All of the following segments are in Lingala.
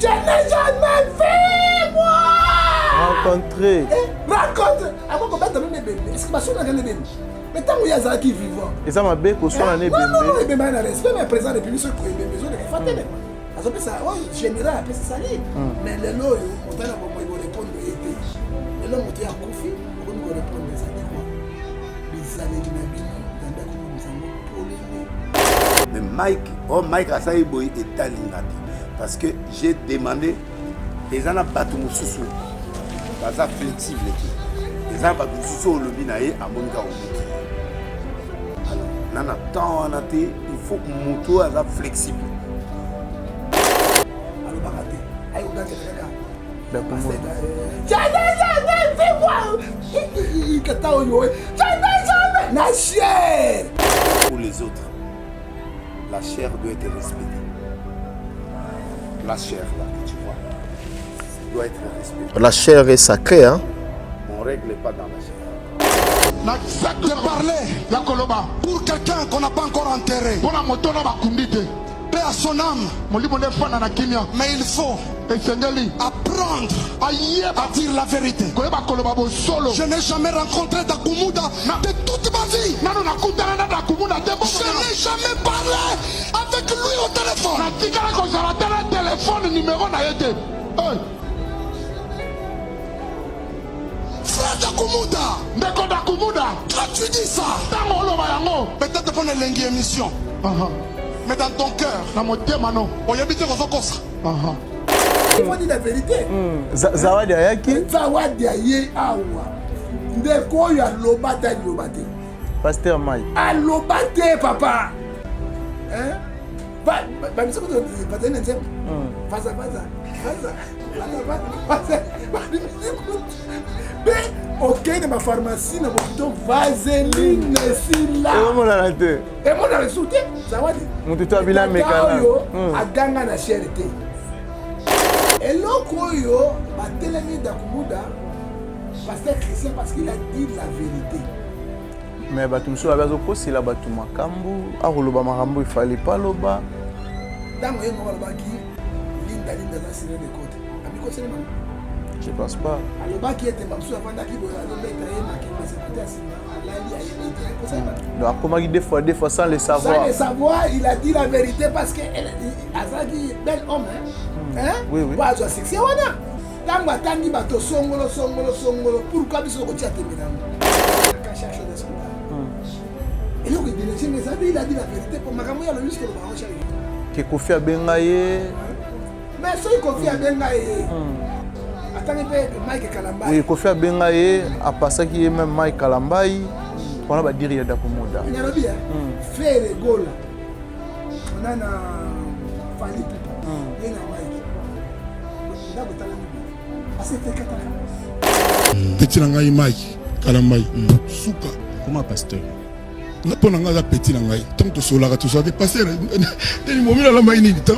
Je n'ai jamais vu moi rencontré. Eh, rencontre ako kobeta meme ebembe. Est-ce que basonaka na ebembe? Mais ntango ye azalaki vivant, eza mabe koswana na ebembe? Ebembe aye na respect, mais président république soki ebembe ezoleka fa telema, azopesa oyo général apesi sali. Mais lelo oyo moto na bomoi korépondre ye te. Lelo moto ye akufi, okomi korépondre, ezali kwa bizaleli na bino. Nzambe akokomisa yango polele. Mais Mike, oh, Mike asali boye, etalinga te, parce que j'ai demandé. Eza na bato mosusu baza flexible te. Eza na bato mosusu oyo olobi na ye, amoni kaka obuki. Alors na temps wana te, il faut moto oyo aza flexible. Alobaka te, ayokakela kaka kata oyo na chair. Pour les autres, la chair doit être respectée. La chair là que tu vois doit être respectée. La chair est sacrée, hein. On règle pas dans la chair. L'acte de parler ya koloba pour quelqu'un qu'on n'a pas encore enterré, mpona moto na bakundi te, paix à son âme, molimo nde efanda na kimia, mais il faut esengeli apprendre ayeba à dire la vérité. Koyeba koloba bosolo. Je n'ai jamais rencontré Dakumuda de toute ma vie. Nano nakutana na Dakumuda te. Je n'ai jamais parlé avec lui au téléphone. Natikala kozala te na telefone numero na ye te. Hey. Frère Dakumuda, ndeko Dakumuda, quand tu dis ça, ntango oloba yango, peut-être pour une émission, mais dans ton cœur, na motema no, oyebi te kozokosa. Il faut dire la vérité. Zawadi ayaki. Zawadi aye awa, ndeko oyo aloba te, aloba te. Pasteur Mike. Aloba te, papa. Hein? Bamiso bazali na nzembo vaza vaza vaza vaza vaza, mpe okei na bapharmacie na bopito, vaseline esila. Emonana te. Emonana lisusu te. Zawadi motu to abila mekana. Oyo aganga na chair te. Eloko oyo batelemi Dakumuda, pasteur Christian, parce qu'il a dit la vérité. Mais bato mosusu babe azokosela bato makambo, akoloba makambo efale pa loba. Ntango ye moko alobaki Linda, Linda aza sirene de côte, amikoseli mama. Je pense pas. Alobaki ete bamosusu afandaki boye, azobeta ye makembe, te ya nsima alali, ayebi te, akosali mama. Donc akomaki deux fois, deux fois sans le savoir. Sans le savoir, il a dit la vérité parce que azalaki bel homme, hein? Hein? Oui. Po azwa succès wana, ntango atangi bato songolo songolo songolo, pourquoi biso kotia tembe nango? Chaque chose à son temps. Eloko idéologie, mais ça, il a dit la vérité po makambo ya alobi soki oloba yango chaque jour. Ke Kofi abenga ye. Mais soki Kofi abenga ye, atangi mpe Mike Kalambai. Oui, Kofi abenga ye, apasaki ye même Mike Kalambai mpona badiri ya Dakumuda. Nalobi Ferre Gola ona na Fally Ipupa, ye na Mike, ndako etalami asefekataka. Petit na ngai Mike Kalambai, suka. Comment, pasteur? Nga, mpo na ngai, aza petit na ngai. Ntango tosolaka, tosolaka te pasteur teni momi nalambai nini ta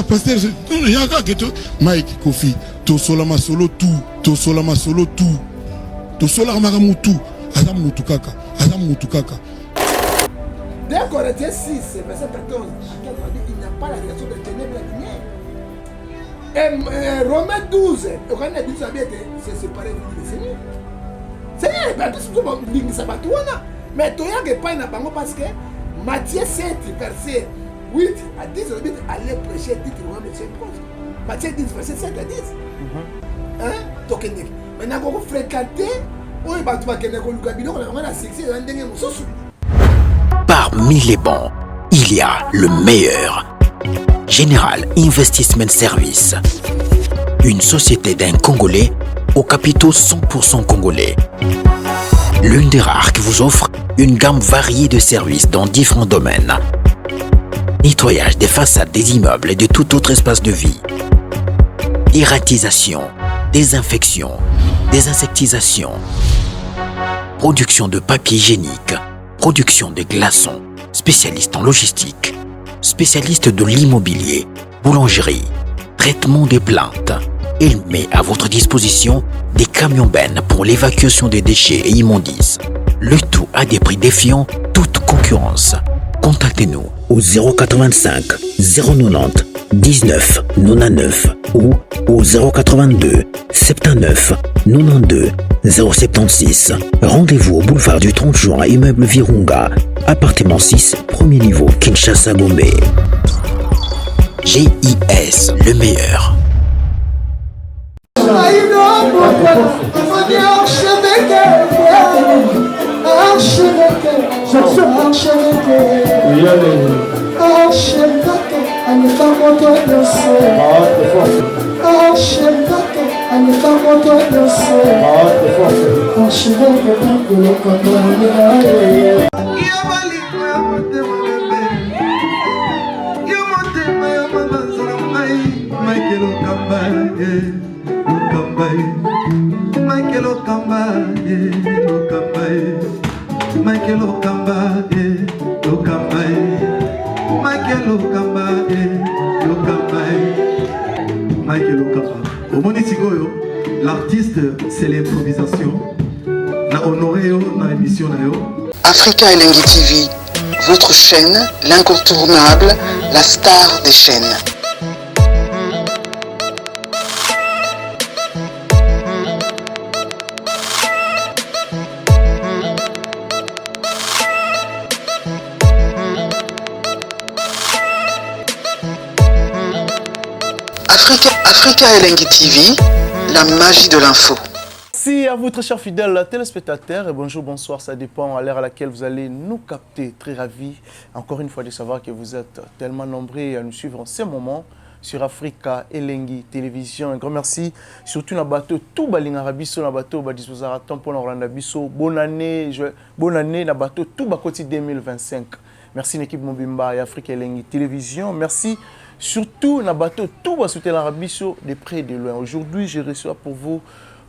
pasteur yaka ke to Mike Kofi, tosola masolo tu, tosola masolo tu, tosolaka makambo tu. Aza mutu kaka, aza mutu kaka. 2 Corinthiens 6, verset 14 à 15, on dit il n'y a pas la relation de ténèbres et la lumière. Et Romains 12, on a dit ça bien, c'est séparé du Seigneur. Seigneur, bato biso balingisa bato wana, mais toyaka epai na bango parce que Matthieu 7 verset 8 à 10 olobi ete allez prêcher, dites le royaume de Dieu proche. Matthieu 10 verset 7 à 10. Hein? Tokendeki. Mais nakoko fréquenter oyo bato bakende koluka biloko na bango na succès, eza ndenge mosusu. Parmi les bons, il y a le meilleur. General Investment Service. Une société d'un Congolais aux capitaux 100% congolais. L'une des rares qui vous offre une gamme variée de services dans différents domaines. Nettoyage des façades des immeubles et de tout autre espace de vie. Dératisation, désinfection, désinsectisation, production de papier hygiénique, production de glaçons, spécialiste en logistique, spécialiste de l'immobilier, boulangerie, traitement des plaintes. Il met à votre disposition des camions bennes pour l'évacuation des déchets et immondices. Le tout à des prix défiant toute concurrence. Contactez-nous au 085 090 19 99 ou au 082 79 92 076. Rendez-vous au boulevard du 30 juin, immeuble Virunga, appartement 6, premier niveau, Kinshasa Gombe. GIS, le meilleur. Omoni sikoyo l'artiste c'est l'improvisation na honoré yo na émission na yo. Africa Elengi TV, votre chaîne, l'incontournable, la star des chaînes. Africa, Africa Elengi TV, la magie de l'info. Merci à vous très chers fidèles téléspectateurs et bonjour, bonsoir, ça dépend à l'heure à laquelle vous allez nous capter. Très ravi encore une fois de savoir que vous êtes tellement nombreux à nous suivre en ce moment sur Africa Elengi Télévision. Un grand merci surtout na bateau tout balingaka biso na bateau ba disposera temps pour na biso. Bonne année, je, bonne année na bateau tout bakoti 2025. Merci l'équipe Mobimba et Africa Elengi Télévision. Merci surtout na bateau tout ba soutenir biso de près et de loin. Aujourd'hui, je reçois pour vous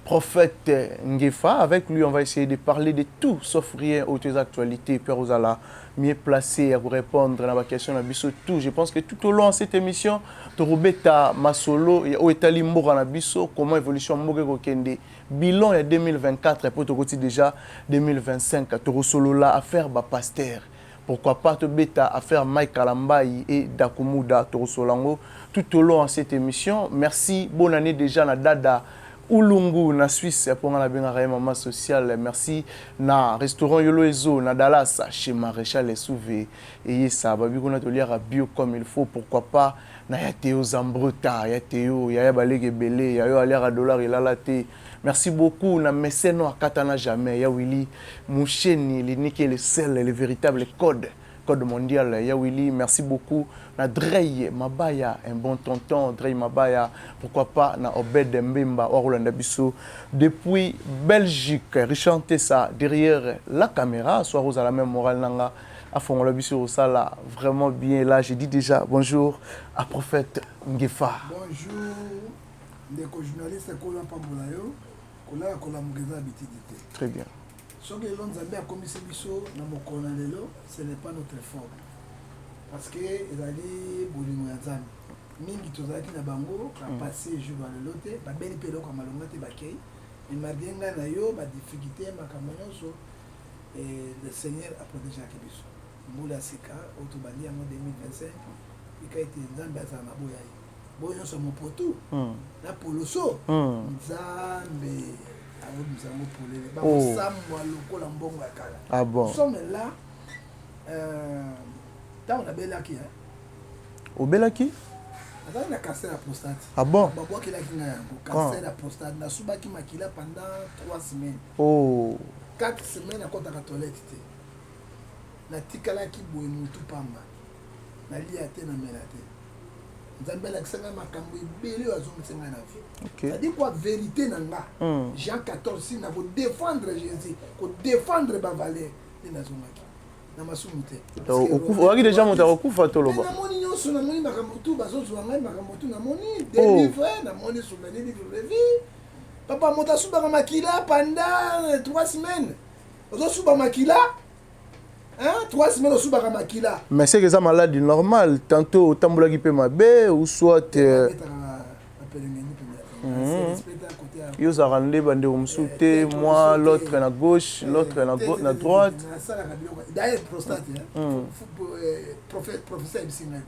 Prophète Ngefa. Avec lui, on va essayer de parler de tout sauf rien aux actualités. Père Ozala, mieux placé à vous répondre à la question na biso tout. Je pense que tout au long de cette émission, tokobeta masolo ya oyo etali mboka na biso, comment évolution mboka ekokende, bilan ya 2024 po tokoti déjà 2025, tokosolola affaire ba pasteur. Pourquoi pas tobeta affaire Mike Kalambayi et Dakumuda, tokosolola tout au long de cette émission. Merci, bonne année déjà na Dada Ulungu na Suisse pour la bengaka maman sociale. Merci na restaurant Yolo Ezo na Dallas chez Maréchal Esouvé et ça babi kuna toliaka bio comme il faut. Pourquoi pas na ya Théo Zambrota, ya Théo, ya ya balege belé, ya yo aliaka dollar ilala te. Merci beaucoup na Meseno akatana jamais ya Willy Moucheni, l'unique et le seul, le véritable code code mondial ya Willy. Merci beaucoup na Drey Mabaya, un bon tonton Drey Mabaya. Pourquoi pas na Obed Mbemba Orlando Biso depuis Belgique. Richard Tessa derrière la caméra, soit rose à la même morale nanga à fond la biso ça là vraiment bien. Là je dis déjà bonjour à Prophète Ngefa. Bonjour ndeko journaliste kola pambola yo kola kola mugeza bitidité. Très bien. Soki lelo Nzambe akomisi biso na mokolo na lelo, ce n'est pas notre faute. Parce que ezali bolingo ya Nzambe. Mingi tozalaki na bango, ba passé jour ya lelo te, babeli mpe eloko ya malonga te bakei. Mais malgré ngai na yo, ba difficulté, makambo nyonso, et le Seigneur a protégé biso. Mbula ya sika, oyo tobandi yango 2025, tika ete Nzambe azala na boya ye. Boyo nyonso mopotu, na poloso, Nzambe Ah bon. Nous sommes là. Tant on a belaki hein. Obelaki? Azali na cancer ya prostate. Ah bon? Babwakelaki ngai yango cancer ya prostate. Nasubaki makila pendant 3 semaines. Oh. 4 semaines akotaka toilette te. Natikalaki boye mutu pamba. Nalia te namela te. Nzambe alakisa ngai makambo ebele oyo azongisa ngai na vie. Okay. C'est-à-dire quoi, vérité na nga. Jean 14 si na ko défendre Jésus, ko défendre ba valeur nde nazongaki. Na masumu te. Donc, okufa, déjà moto akokufa toloba. Namoni nyonso, namoni makambo tu bazozwa ngai makambo tu namoni des livres, namoni souvenir livre de vie. Papa moto asubaka makila pendant 3 semaines. Ozosuba makila? Hein? 3 semaines osubaka makila. Mais c'est que ça maladie normale, tantôt otambolaki pe mabe ou soit côté Yo ozalaka nde bandeko mosusu te, moi l'autre na gauche, l'autre na na droite. Nasalaka biloko. D'ailleurs prostate, hein. Prophète, professeur ayebisi ngai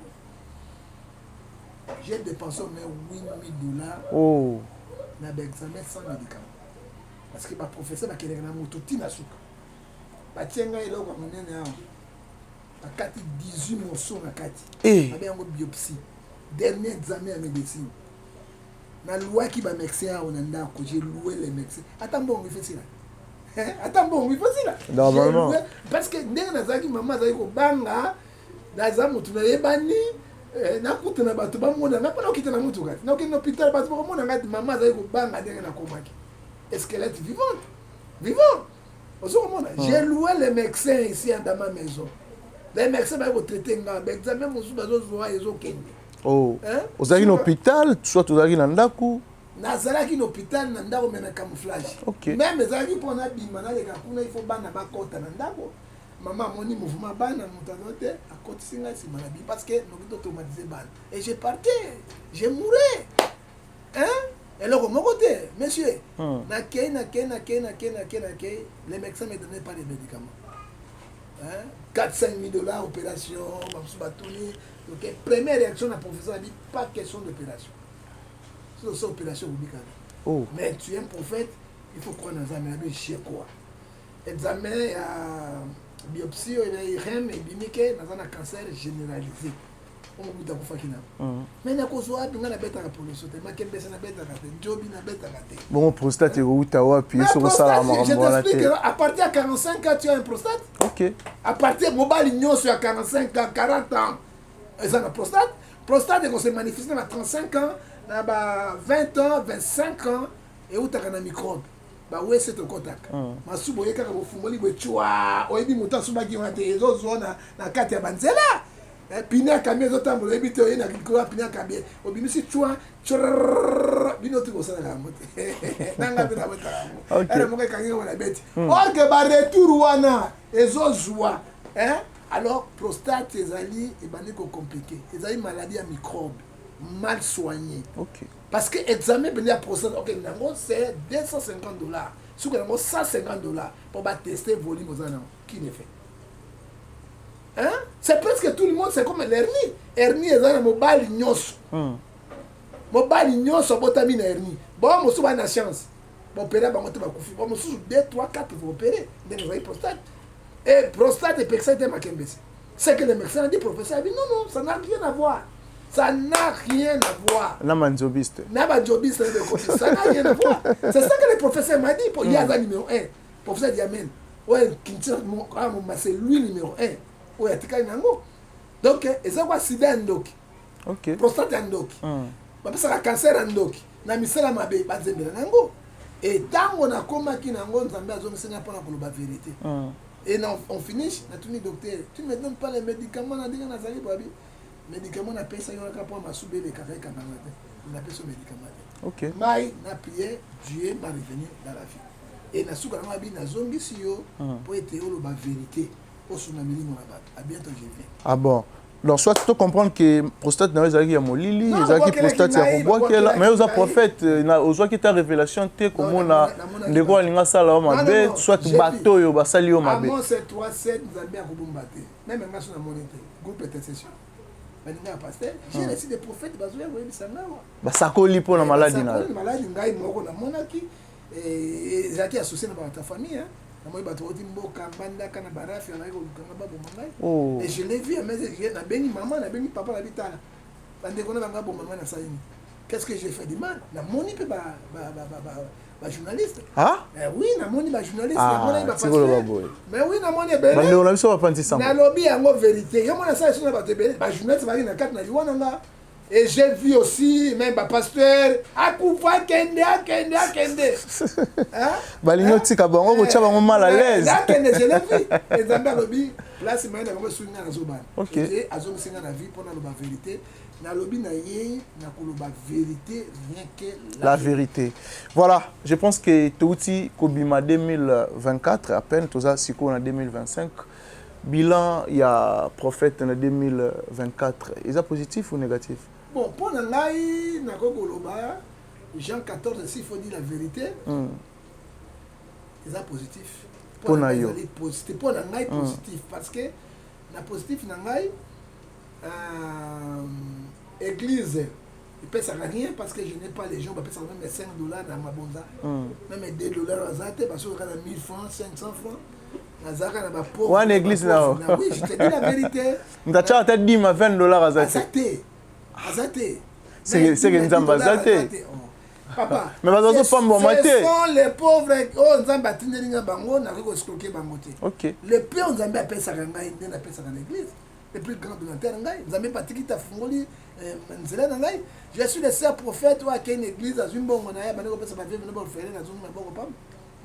boye. J'ai dépensé au moins 8000 dollars oh. na ba examen sans médicament. Parce que ba professeur bakendeka na moto ti na suka. Batie ngai eloko ya monene awa. Bakati 18 morceaux na kati. Eh. Babe yango biopsie. Dernier examen ya médecine. Na louaki ba médecins awa na ndako, j'ai loué les médecins. Ata mbongo ifesila. Ata mbongo ifesila. Normalement. Parce que ndenge nazalaki mama azalaki kobanga naza motu nayebani eh, nakutana bato bamona nga mpona okita na motuka te nakokende na hôpital bato bakomona nga te mama azali kobanga ndenge nakomaki esquelette vivante vivant ozo komona hmm. j'ai loué les médecins ici dans ma maison les médecins baye kotraite nga baexamen mosusu bazozwa ezokende oh. Ozalaki na hôpital soit ozalaki na ndako? Nazalaki na hôpital na ndako me na camouflage okay. Meme ezalaki mpo nabima naleka kuna, il faut bana bakota na ndako. Mama amoni mouvement bana, moto azo te, akotisi ngai nsima na bi parce que noki totraumatise bana et je partais, je mourais, hein? Eloko moko te monsieur. Nakei nakei nakei nakei nakei nakei, les médecins me donnaient pas les médicaments, hein? 4 5 000 dollars opération, bamosusu batuni. Donc première réaction na professeur abi: pas question d'opération, so so opération ekobikana. Oh. Mais tu es un prophète, il faut croire na Nzambe. Nabi je crois. Examen ya biopsie oyo na IRM ebimi ke naza na cancer généralisé oyo mobutu akufaki nango. Mais nakozwa wapi? Ngai nabetaka poloso te, makembese nabetaka te, njobi nabetaka te. Bongo prostate ekouta wapi? Ye soki osalaka makambo wana te. À partir ya 45 ans, tu as un prostate. À partir mobali nyonso ya 45 ans, 40 ans eza na prostate. Prostate ekose manifeste na 35 ans, na ba 20 ans, 25 ans. Eutaka na microbe bawese tokɔtaka masuba. Oye kaka bofungoli boye cwa, oyebi moto asubaki wana te, ezozwa na kati ya banzela. Pneu ya camion ezotambola, oyebi te, oye na likolo ya pneu ya camion, obimisi cwa cwa. Bino ti kosalaka yango te, nanga mpe nabotaka yango. Ere moko ekangi ngo na beti or que baretour wana ezozwa. Alors prostate ezali ebandi kocompliquer, ezali maladie ya microbe mal soigné. Parce que examen mpenza ya prostate okende yango, c'est 250 dollars, soki yango 150 dollars mpo bateste volume oza nango. Qui le fait, hein? C'est presque tout le monde, c'est comme l'hernie. Hernie eza na mobali nyonso. Mobali nyonso abotami na hernie. Bon, mosusu baa na chance, baopérer bango te, bakufi. Bon, mosusu 2 3 4 baopérer ndenge ezali prostate. Et prostate epekisa te makembesi. C'est que le médecin a dit, professeur a dit: non, non, ça n'a rien à voir, ça n'a rien à voir. Na manzobiste. Na banjobiste, ça n'a rien à voir. C'est ça que le professeur m'a dit. Po ye aza numéro 1, professeur Diamen oyo Kinshasa, c'est lui numéro 1 oyo atikali nango. Donc eza kwa sida ya ndoki. Prostate ya ndoki. Bapesaka cancer ya ndoki na misala mabe, bazembela na yango. E ntango nakomaki na yango, Nzambe azongisi ngai mpona koloba vérité. Et na on finish, natuni docteur: tu me donnes pas les médicaments na ndenge nazali boyabi? Médicament napesaki wana kaka mpo masuba elekaka, ekanganga te. Napesi yo médicament te. Mai na prière, Dieu m'a revenu dans la vie. Et na suka nango abi: nazongisi yo mpo ete oloba vérité, osunga milimo na bato. À bientôt, je viens. Ah bon, donc soit to comprendre que prostate na yo ezalaki ya molili, ezalaki prostate ya kobwakela. Mais oza prophète, ozwaki ta révélation te komona ndeko alingi asala yo mabe, soit bato oyo basali yo mabe? Amos 3 7, Nzambe akobomba te. Même nga so namoni te, groupe intercession baninga ya pasteur, j'ai reçu des prophètes, bazoya koyebisa nga awa. Basakoli mpo na maladi na yo? Maladi ngai moko namonaki ezalaki associé na bato ya famille. Namoni bato bauti mboka mbandaka na barafi, bazalaki kolukanga baboma ngai. Et je l'ai vu, mais nabengi mama, nabengi papa, nabi: tala, bandeko na banga boma ngai, nasali nini? Qu'est-ce que j'ai fait du mal? Namoni mpe bajournaliste. Ah? Oui, namoni bajournaliste, namonaki bapasteur. Mais oui, namoni ebele. Bandeko na biso bapanzi sango. Nalobi yango vérité. Yo mona asala so na bato ebele, bajournaliste bazalaki na kati na liwa na nga. Et j'ai vu aussi même bapasteur: akufa, akende, akende, akende. Balingi otika bango, kotia bango mal à l'aise. Akende, je l'ai vu. Nzambe alobi place maye na bango esungi nga, nazobana azongisi nga na vie mpo naloba vérité. Nalobi na ye na koloba vérité, rien que la vérité. Voilà, je pense que touti kobima 2024 à peine, toza sikoyo na 2025. Bilan ya prophète na 2024 eza positif ou négatif? Bon, mpo na ngai nakoki koloba Jean 14, s'il faut dire la vérité, eza positif. Mpo na yo. Positif mpo na ngai, positif parce que na positif na ngai, église epesaka rien parce que je n'ai pas les gens bapesaka même 5 $ na mabonza, même 2 $ aza te. Basoki kaka na 1000 francs, 500 francs, nazalaka na bapauvre. Wana église na yo. Oui, je te dis la vérité. Moto atiaka ata dîme 20 $ aza aza te. Te, aza te. Seke Nzambe aza te. Papa, Mais bato bazopambwama te. ce sont les pauvres oyo Nzambe atindeli nga bango. Nakoki koescroquer bango te. Le peu oyo Nzambe apesaka ngai nde napesaka na église. Le plus grand donateur ngai, Nzambe mpe atiki te, afungoli nzela na ngai. Je suis le seul prophète oyo akei na église, azwi mbongo na ye, abandi kopesa baveuve na baorphelin. Nazongi maboko pamba.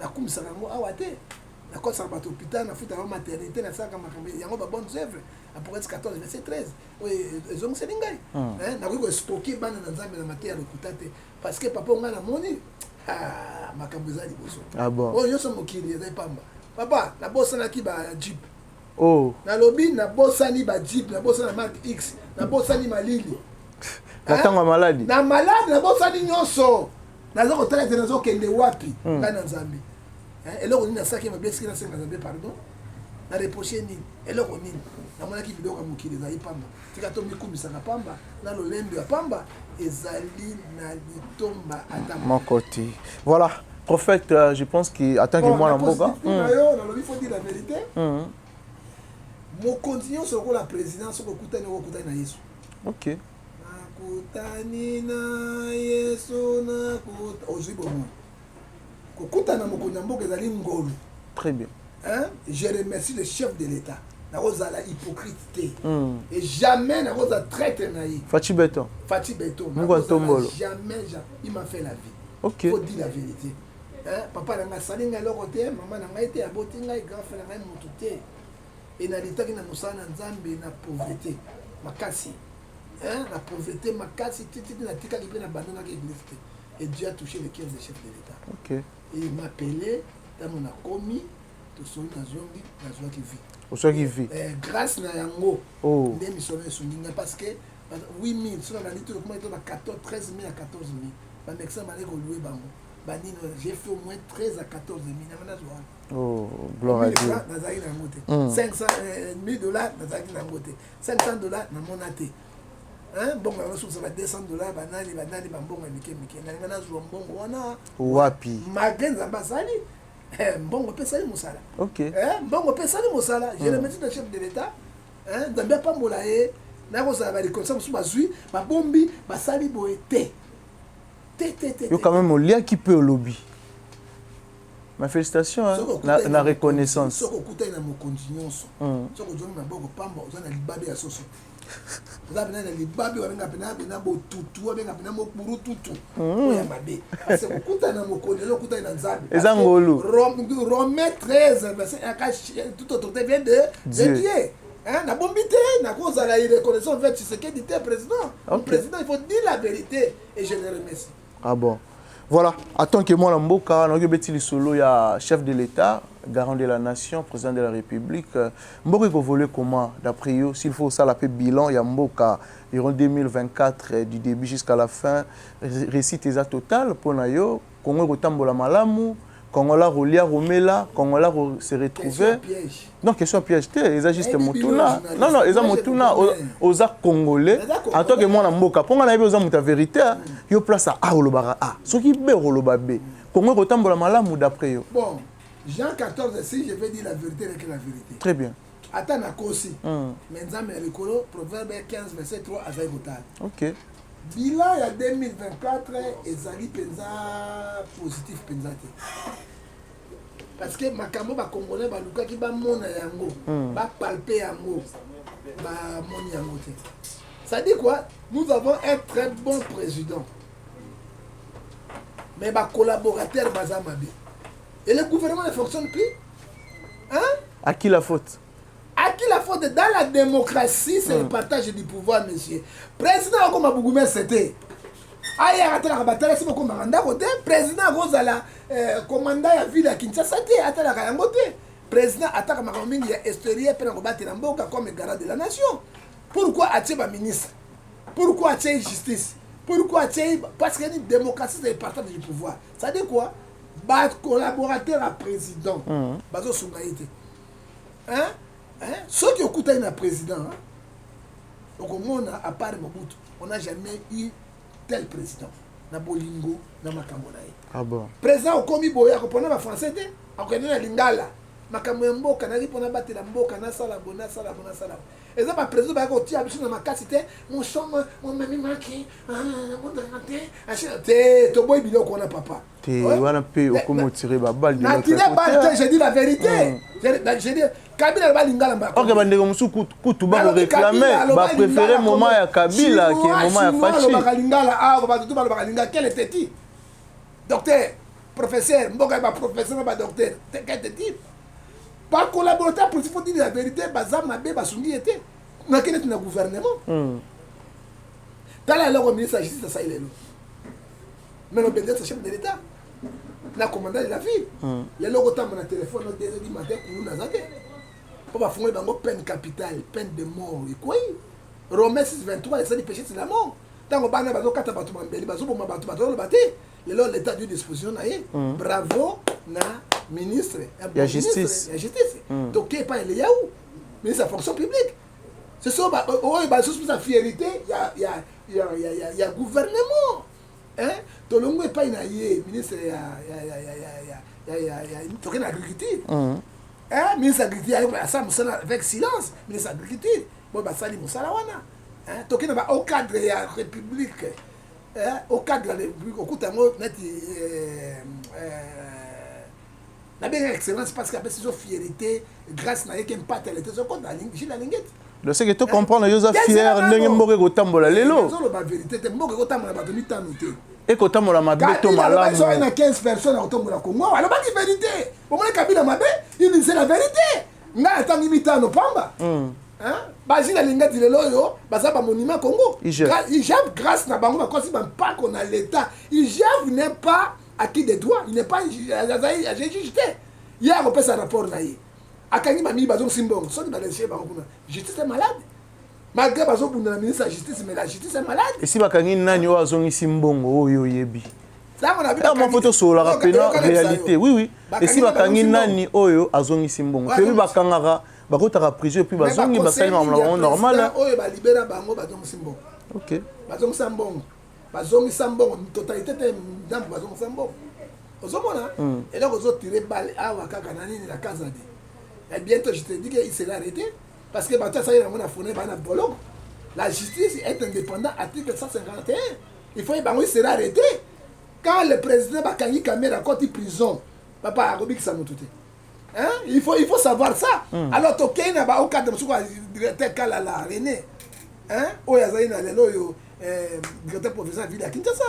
Nakumisaka yango awa te. Nakosaka bato hôpital, nafutaka bango maternité, nasalaka makambo yango, babonnes œuvres, Apocalypse 14 verset 13, oyo ezongiseli ngai. Nakoki koescroquer bana na Nzambe na mateya ya lokuta te parce que papa, ngai namoni, ah, makambo eza liboso. Ah bon. Oyo nyonso mokili eza pamba, papa. Nabosanaki ba jeep. Oh. Nalobi nabosani ba jeep, nabosani na Mark X, nabosani malili. Na ntango ya maladi. Na maladi nabosani nyonso. Naza kotala ete nazokende wapi. Ngai na Nzambe, eloko nini nasalaki mabe? Esiki nasenga Nzambe pardon, na reproche nini, eloko nini namonaki? Biloko ya mokili ezali pamba. Tika tomikumisaka pamba na lolendo ya pamba, ezali na litomba ata moko te. Voilà, prophète, je pense que en tant que mwana mboka na yo, nalobi faut dire la vérité. Mokonzi nyonso lokola président, soki okutani, okokutani na Yesu. Nakutani na Yesu, nakuta ozwi bomoi. Kokutana mokonzi ya mboka ezali ngolu. Très bien. Hein? Je remercie le chef de l'État. Nakozala hypocrite te et jamais nakozala traître na ye. Fatshi Béton. Fatshi Béton. Mungu Ntombolo. Jamais, jamais. Il m'a fait la vie. Faut dire la vérité, hein? Papa na ngai asali ngai eloko te, mama na ngai te, aboti ngai, grand frère na ngai motu te. E nalitaki na mosala na Nzambe na pauvreté makasi, hein? Na pauvreté makasi tititi, natikaki mpe nabandonaki église te. Et Dieu a touché le cœur du chef de l'État et il m'a appelé. Ntango nakomi, tosoli, nazongi, nazwaki vie. Oswaki vie. Grâce na yango nde misolo esungi ngai parce que 8000, soki nalandi te, okomaki to na 14, 13 000 à 14 000. Bamédecin bandaki kolouer bango banini. J'ai fait au moins 13 à 14 000 nanga nazwa wana. Oh, gloire à Dieu. Nazalaki na yango te. 500 1000 $ nazalaki na yango te. 500 $ namona te. Mbongo yango sokisa ba 200 $, banani banani, bambongo ya mike mike. Nalinga nazwa mbongo wana wapi? Malgré Nzambe asali, mbongo mpe esali mosala. Mbongo mpe esali mosala. Je remercie le chef de l'État. Nzambe apambola ye. Nakozala bareconnaissant mosusu bazwi, babombi, basali boye te, te, te, te. Yo quand même oliaki mpe olobi ma félicitation, hein, na reconnaissance. Soki okutani na mokonzi nyonso, soki ozongi maboko pamba, oza na libabe ya soso, oza pena na libabe. Babenga pena botutu, babenga pena mokuru tutu oyo ya mabe, parce que okutani na mokonzi, eza okutani na Nzambe. Eza ngolu. Romain 13 verset 1, toute autorité vient de Dieu. Dieu. Hein, nabombi te, nakozala irreconnaissant envers Tshisekedi te, président. Président, il faut dire la vérité et je le remercie. Ah bon. Voilà, en tant que mwana mboka, nayoki obeti lisolo ya chef de l'État, garant de la nation, président de la République. Mboka évolue comment d'après yo? S'il faut ça l'appeler bilan ya mboka durant 2024, du début jusqu'à la fin, réussite eza totale pona yo, Congo ekotambola malamu, Congolais rolia romela, Congolais se retrouver. Piège. Non, question piège te, eza juste Nayebi motuna. bino. Non, non, eza Moi, je motuna. vous connais. Oza congolais. Naza En tant que mwana mboka, mpo nga nayebi oza moto ya vérité, yo place A olobaka A. Soki B oloba B. Congo ekotambola malamu d'après yo? Bon, Jean 14, si je vais dire la vérité, que la vérité. Très bien. Ata nakosi, mais Nzambe ya likolo, Proverbe 15 verset 3, azali kotala. Bilan ya 2024 ezali mpenza positif mpenza te parce que makambo bacongolais balukaki bamona yango, bapalper yango, bamoni yango te. Ça dit quoi? Nous avons un très bon président, mais bacollaborateur baza mabe et le gouvernement ne fonctionne plus, hein? À qui la faute? À qui la faute? Dans la démocratie, c'est le partage du pouvoir, monsieur. Président akoma bourgmestre te. Ayaka atalaka batalasi bokomaka ndako te. Président akozala commandant ya ville ya Kinshasa te, atalaka yango te. Président ataka makambo mingi ya extérieur mpe na kobatela mboka comme garant de la nation. Pourquoi atie baministre? Pourquoi atie justice? Pourquoi atie? Parce que ni démocratie, c'est le partage du pouvoir. Ça dit quoi? Bacollaborateur ya président bazosunga ye te. Hein? Hein? Soki okutani na président, hein? Okomona, à part Mobutu, on n'a jamais eu tel président na bolingo na makambo na ye. Ah bon? Président okomi boye, akopona bafrançais te, akokende na lingala. Makambo ya mboka, nayaki mpona batela mboka, nasala boye, nasala boye, nasala boye. Eza baprésident bayaki kotia biso na makasi te. Mosongo momemi maki namondaka te te. Toboyi biloko wana, papa. Te, wana mpe okomi otire babale. Na tire balle te, je dis la vérité. Je dis Kabila aloba lingala. Ok, bandeko mosusu kutu bakoréclame, bapréféré moment ya Kabila ke moment ya Fatshi. Alobaka lingala awa, bato tu balobaka lingala. Quel était docteur, professeur, mboka ya baprofesseur na badocteur? Quel était bacollaborateur politique? Faut dire la vérité, baza mabe, basungi ye te. Nakende ti na gouvernement. Tala eloko ministre ya Justice asali lelo, mais l'obédience chef de l'État na commandant de la ville. Lelo okotamba na telefone o 2 du matin, kulu naza te mpo bafungoli bango peine capitale, peine de mort ekwei. Romain 6 23 esali péché, c'est la mort. Ntango bana bazokata bato mambeli, bazoboma bato, bato bazoloba te. Lelo l'État du disposition na ye. Bravo na ministre ya Justice. Ya Justice. Toke epai Lihau, ministre ya Fonction publique. Ce sont oyo basusu mpesa fierté ya gouvernement, hein? Tolongo epai na ye, ministre ya toke na Agriculture, hein? Ministre Agriculture asala mosala avec silence. Ministre Agriculture bo basali mosala wana, hein? Toke na ba haut cadre ya République, hein? Haut cadre ya République, okuta yango neti nabengaka excellence parce que apesi biso fierté. Grâce na ye ke mpata lete ezokota Jules Alingete. Donc c'est que to comprendre, yo oza fier ndenge mboka ekotambola lelo. Ezoloba vérité te. Mboka ekotambola bato mitano te. Ekotambola mabe to malamu? Na 15 personnes akotombola Kongo. Alobaki vérité. Omoni Kabila mabe, il disait la vérité. Ngai atangi mitano pamba. Bajules Alingete lelo oyo baza bamonument Congo. IGF, grâce na bango bakosi bampako na l'État. IGF n'est pas acquis de droit, il n'est pas azali juge te. Ye akopesa rapport na ye. Akangi bamii, bazongisi mbongo. Soki balese bango kuna, justice est malade. Malgré bazobunda na ministre ya Justice, mais la justice est malade. Esi bakangi nani oyo azongisi mbongo oyo oyebi? Ntango na Mwa fo tosololaka pena réalité. Oui, esi bakangi nani oyo azongisi mbongo? Toyebi, bakangaka, bakotaka prison et puis bazongi, basali makambo na bango normal. Oyo balibera bango, bazongisi mbongo. Bazongisa mbongo, bazongisa mbongo totalité te, ndambo bazongisa mbongo. Ozomona eloko ozotire balle awa kaka na nini, na Kazadi. Et bientôt, je te dis que il sera arrêté parce que bato asali yango na fone baa na boloko. La justice est indépendant, article 151. Il faut bango, il sera arrêté. Quand le président bakangi Kamerhe, akoti prison, papa, akobikisa motu te. Hein? Il faut savoir ça. Alors, tokei na ba cadre mosusu, directeur Kalala René, hein? Oyo azali na lelo oyo directeur provincial ville ya Kinshasa.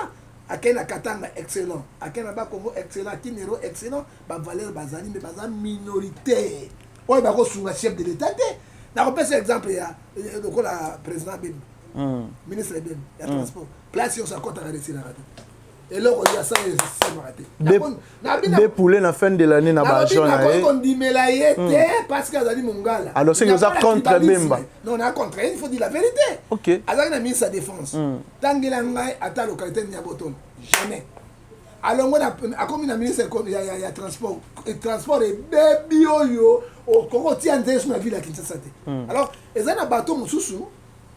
Akei na Katanga, excellent. Akei na Bakongo, excellent. Kinero, excellent. Bavaleur bazali, mais baza minorité oyo bakosunga chef de l'État te. Nakopesa exemple ya lokola président Bemba, ministre Bemba ya Transport. Place nyonso akɔtaka, resilaka te. Eloko ya sala esemaka te. Deux poulet na fin de l'année na baagent na ye. Kondimela ye te parce que azali mongala. Alors c'est que oza contre Bemba? Non, na contre, il faut dire la vérité. Azalaki na ministre ya Défense. Tangela ngai ata localité nini ya Botolo? Jamais. Alongo, akomi na ministre ya Transport, transport ebebi oyo okoki kotia nzela so na ville ya Kinshasa te. Alors eza na bato mosusu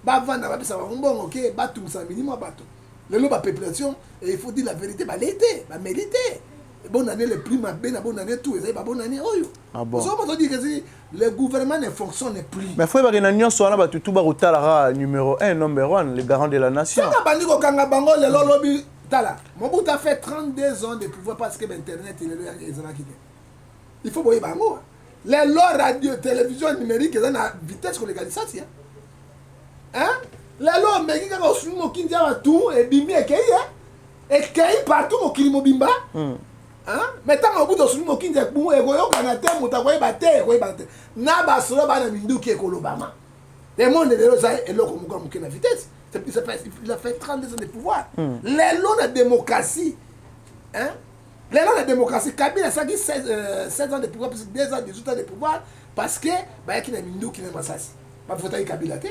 bavanda, bapesa bango mbongo ke batungisa milimo ya bato. Lelo bapopulation, il faut dire la vérité, balei te, bameli te. Bonne année, le plus mabe na bonne année tout ezali babonne année oyo. Ah bon. Ozomona, todire que le gouvernement ne fonctionne plus. Mais faut yebake na nyonso wana, bato tu bakotalaka numéro 1, number 1, le garant de la nation. Soki abandi kokanga bango lelo, lobi tala Mobutu a fait 32 ans de pouvoir parce que bainternet lelo ezalaki te. Il faut boyeba yango. Lelo radio, télévision numérique eza na vitesse koleka lisasi. Lelo omeki kaka, osumi mokindi awa, tu ebimi, ekei, ekei partout, mokili mobimba. Mais ntango Mobutu osumi mokindi, ekoyokana te, moto akoyeba te, ekoyeba te na basolo bana minduki ekolobama. Le monde lelo eza eloko moko ya moke na vitesse. Il a fait 32 ans de pouvoir. Lelo na démocratie, hein? Lelo na démocratie, Kabila asalaki 16, 16 ans de pouvoir plus 2 ans, 18 ans de pouvoir parce que bayaki na minduki na masasi, bavotaki Kabila te.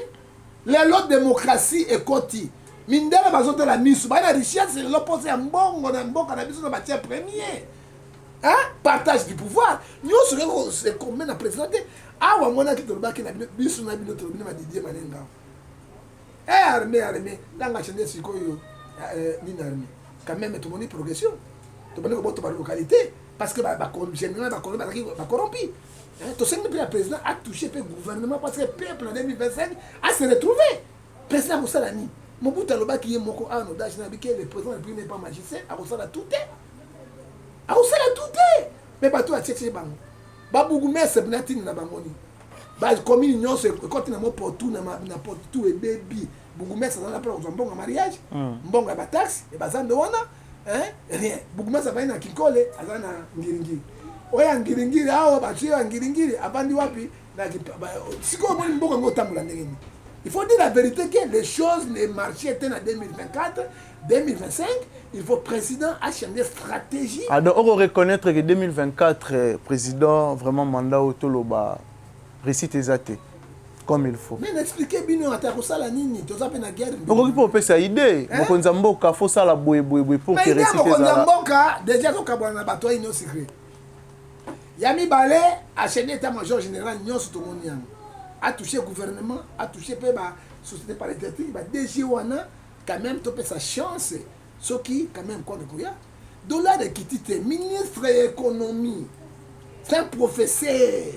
Lelo démocratie ekoti. Mindele bazotala misu, ba na richesse lelo posa ya mbongo na mboka na biso na matière première. Hein? Partage du pouvoir. Nyonso kaka se combien na président te. Awa monaki tolobaki na bino biso na bino tolobi na ba Didier Manenga. Eh armée armée, nanga changer sikoyo eh, nini armée. Quand même tomoni progression. Tobandi koboto ba localité parce que ba ba général ba bazalaki ba corrompi. Hein? Tosengi mpe ya président a touché mpe gouvernement parce que peuple en 2025 a se retrouver. President akosala nini? Mobutu alobaki ye moko awa na audace na bike le président de la République n'est pas magicien, akosala tout te. Akosala tout te. Mais bato atietie bango. Ba bourgmestre na tini na bango nini? Ba commune nyonso ekoti na mopotu na na potu ebebi. Bourgmestre azala mpe kozwa mbongo ya mariage, mbongo ya ba taxe, ya bazando wana, hein? Rien. Bourgmestre avandi na Kinkole, aza na Ngiringiri. Oyo ya Ngiringiri awa batie ya Ngiringiri avandi wapi? Sikoyo omoni mboka yango otambola ndenge nini? Il faut dire la vérité que les choses ne marchaient te na 2024, 2025. Il faut président a changer stratégie. Ah, donc on reconnaître que 2024 eh, président vraiment mandat otoloba réussite eza te comme il faut. Mais n'expliquez bino ata kosala nini toza pe na guerre. Okoki mpe opesa idée mokonzi ya mboka faut sala boye boye boye pour que réussite ezala. Mokonzi ya mboka déjà tokabwana na bato ya union sacrée. Ya mibale, a changer etat major general nyonso tomoni yango. A toucher gouvernement, a toucher pe ba société paraétatique, ba DG wana quand même topesa chance soki quand même quoi koya. Dollar ekiti te, ministre ya économie, c'est un professeur.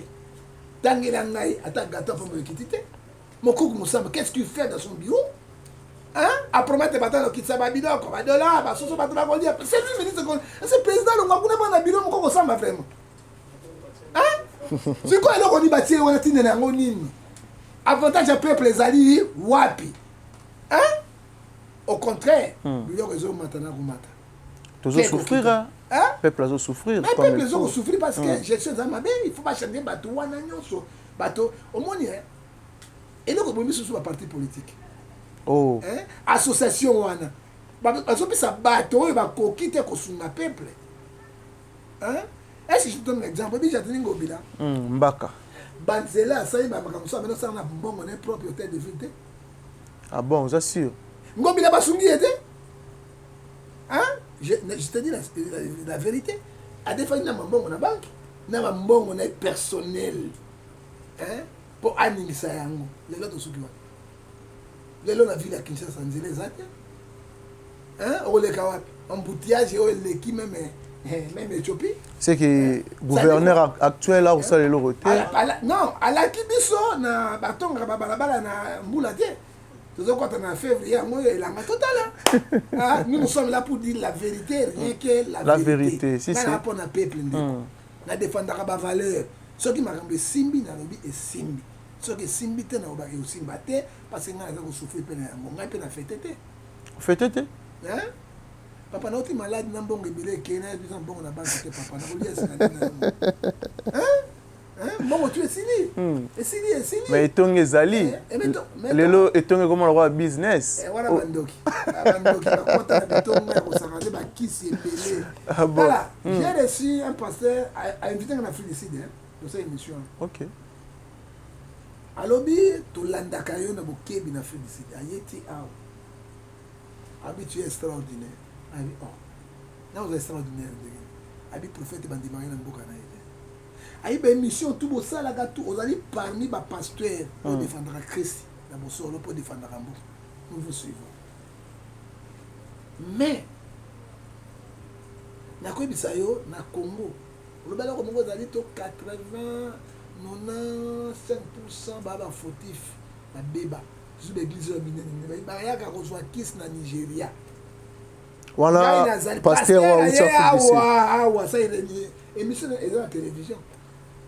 Tangela ngai ata gâteau pombo ekiti te. Mokoko Musamba, qu'est-ce qu'il fait dans son bureau? Hein? A promettre bato alokitisa ba biloko, ba dollars, ba soso bato bakolia. C'est lui ministre, c'est président longwa kuna bana bureau moko kosamba vraiment. Hein? Sikoyo eloko nini batie wana tina na yango nini? Avantage ya peuple ezali wapi? Hein? Au contraire, biloko ezomata na komata. Tozo souffrir, hein? Peuple azo souffrir. Mais peuple azo souffrir parce que gestion eza mabe, il faut ba changer bato wana nyonso. Bato omoni hein? Eloko ebomi susu ba parti politique. Oh. Hein? Association wana. Bazopesa bato oyo bakoki te kosunga peuple. Hein? Est-ce que je te donne un exemple? Oyebi Jatini Ngobila? Mbaka. Banzela asali ba makambo mosusu amena osala na mbongo na ye propre hôtel de ville te. Ah bon, oza sûr? Ngobila basungi ye te. Hein? Je te dis la vérité. Adefaki na mambongo na banque, na bambongo na ye personnel. Hein? Po aningisa yango. Lelo tosuki wapi? Lelo na ville ya Kinshasa nzela eza te. Hein? Okoleka wapi? Embouteillage oyo eleki meme eh, même Ethiopie. C'est que gouverneur actuel a kosala eloko te. Non, alaki biso na batongaka ba balabala na mbula te. Tozokota na février yango oyo elanga totala. Ah, nous nous sommes là pour dire la vérité, rien que la, la vérité. Si, si. Pona peuple ndeko. Na défendaka ba valeur. Soki makambo esimbi nalobi esimbi. Soki esimbi te nalobaka ekosimba te parce que ngai naza kosouffrir mpe na yango. Ngai mpe na fete te. Fete te? Hein? Papa nauti malade na mbongo ebele ekei na biso mbongo na banque te papa nakolia esika nini na yango. Hein? Hein? Mbongo tu esili. Esili esili. Mais etongi ezali. Eh, eh, mais Lelo etongi ekoma lokola business. Eh, wana bandoki. Bandoki bakota na bitonga ya kosaka nde bakisi ebele. Ah bon. Voilà, j'ai reçu un pasteur a invité nga na Afrique du Sud hein, dans cette émission. OK. Alobi tolandaka yo na bokebi na Afrique du Sud. Ayeti awa. Abi tu es extraordinaire. Abi oh. Na oza extraordinaire ndenge. Abi prophète bandimaka ye na mboka na ye te. Ayi ba émission tout bosalaka tout ozali parmi ba pasteurs oyo défendaka Christ na bosolo po défendaka mboka. Nous vous suivons. Mais nakoyebisa yo na Congo olobi eloko moko ezali to 80 95% ba ba fautif babeba surtout ba église oyo minene minene bayaka kozwa kisi na Nigeria. Wana pasteur wa uti Afrique du Sud. Awa awa ça émission eza na télévision.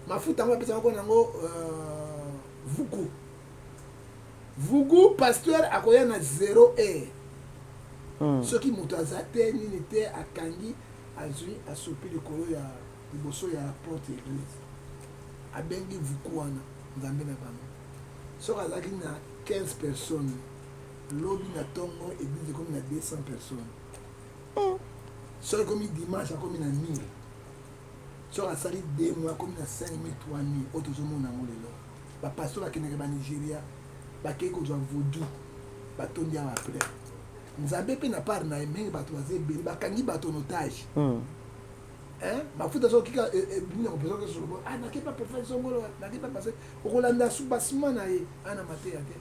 Mafuta yango bapesaka ko nango vugu. Vugu pasteur akoya na 0 heure. Soki moto aza te nini te akangi azwi asopi likolo ya liboso ya porte ya église. Abengi vuku wana nzambe na bango. Soki azalaki na 15 personnes lobi na tongo église ekomi na 200 personnes. Soki ekomi dimanche akomi na 1000. Soki asali 2 mois akomi na 5000 3000 oyo tozomona yango lelo. Ba pasteur bakendeke ba Nigeria bakei kozwa vaudou batondi awa plein. Nzambe mpe na part na ye, mingi bato baza ebele, bakangi bato en otage. Hein? Mafuta soki kika ebimi na kopesa oke solo, ah, nake pa prophète songolo, nake pa pasteur, okolanda soubassement na ye, ana mateya te.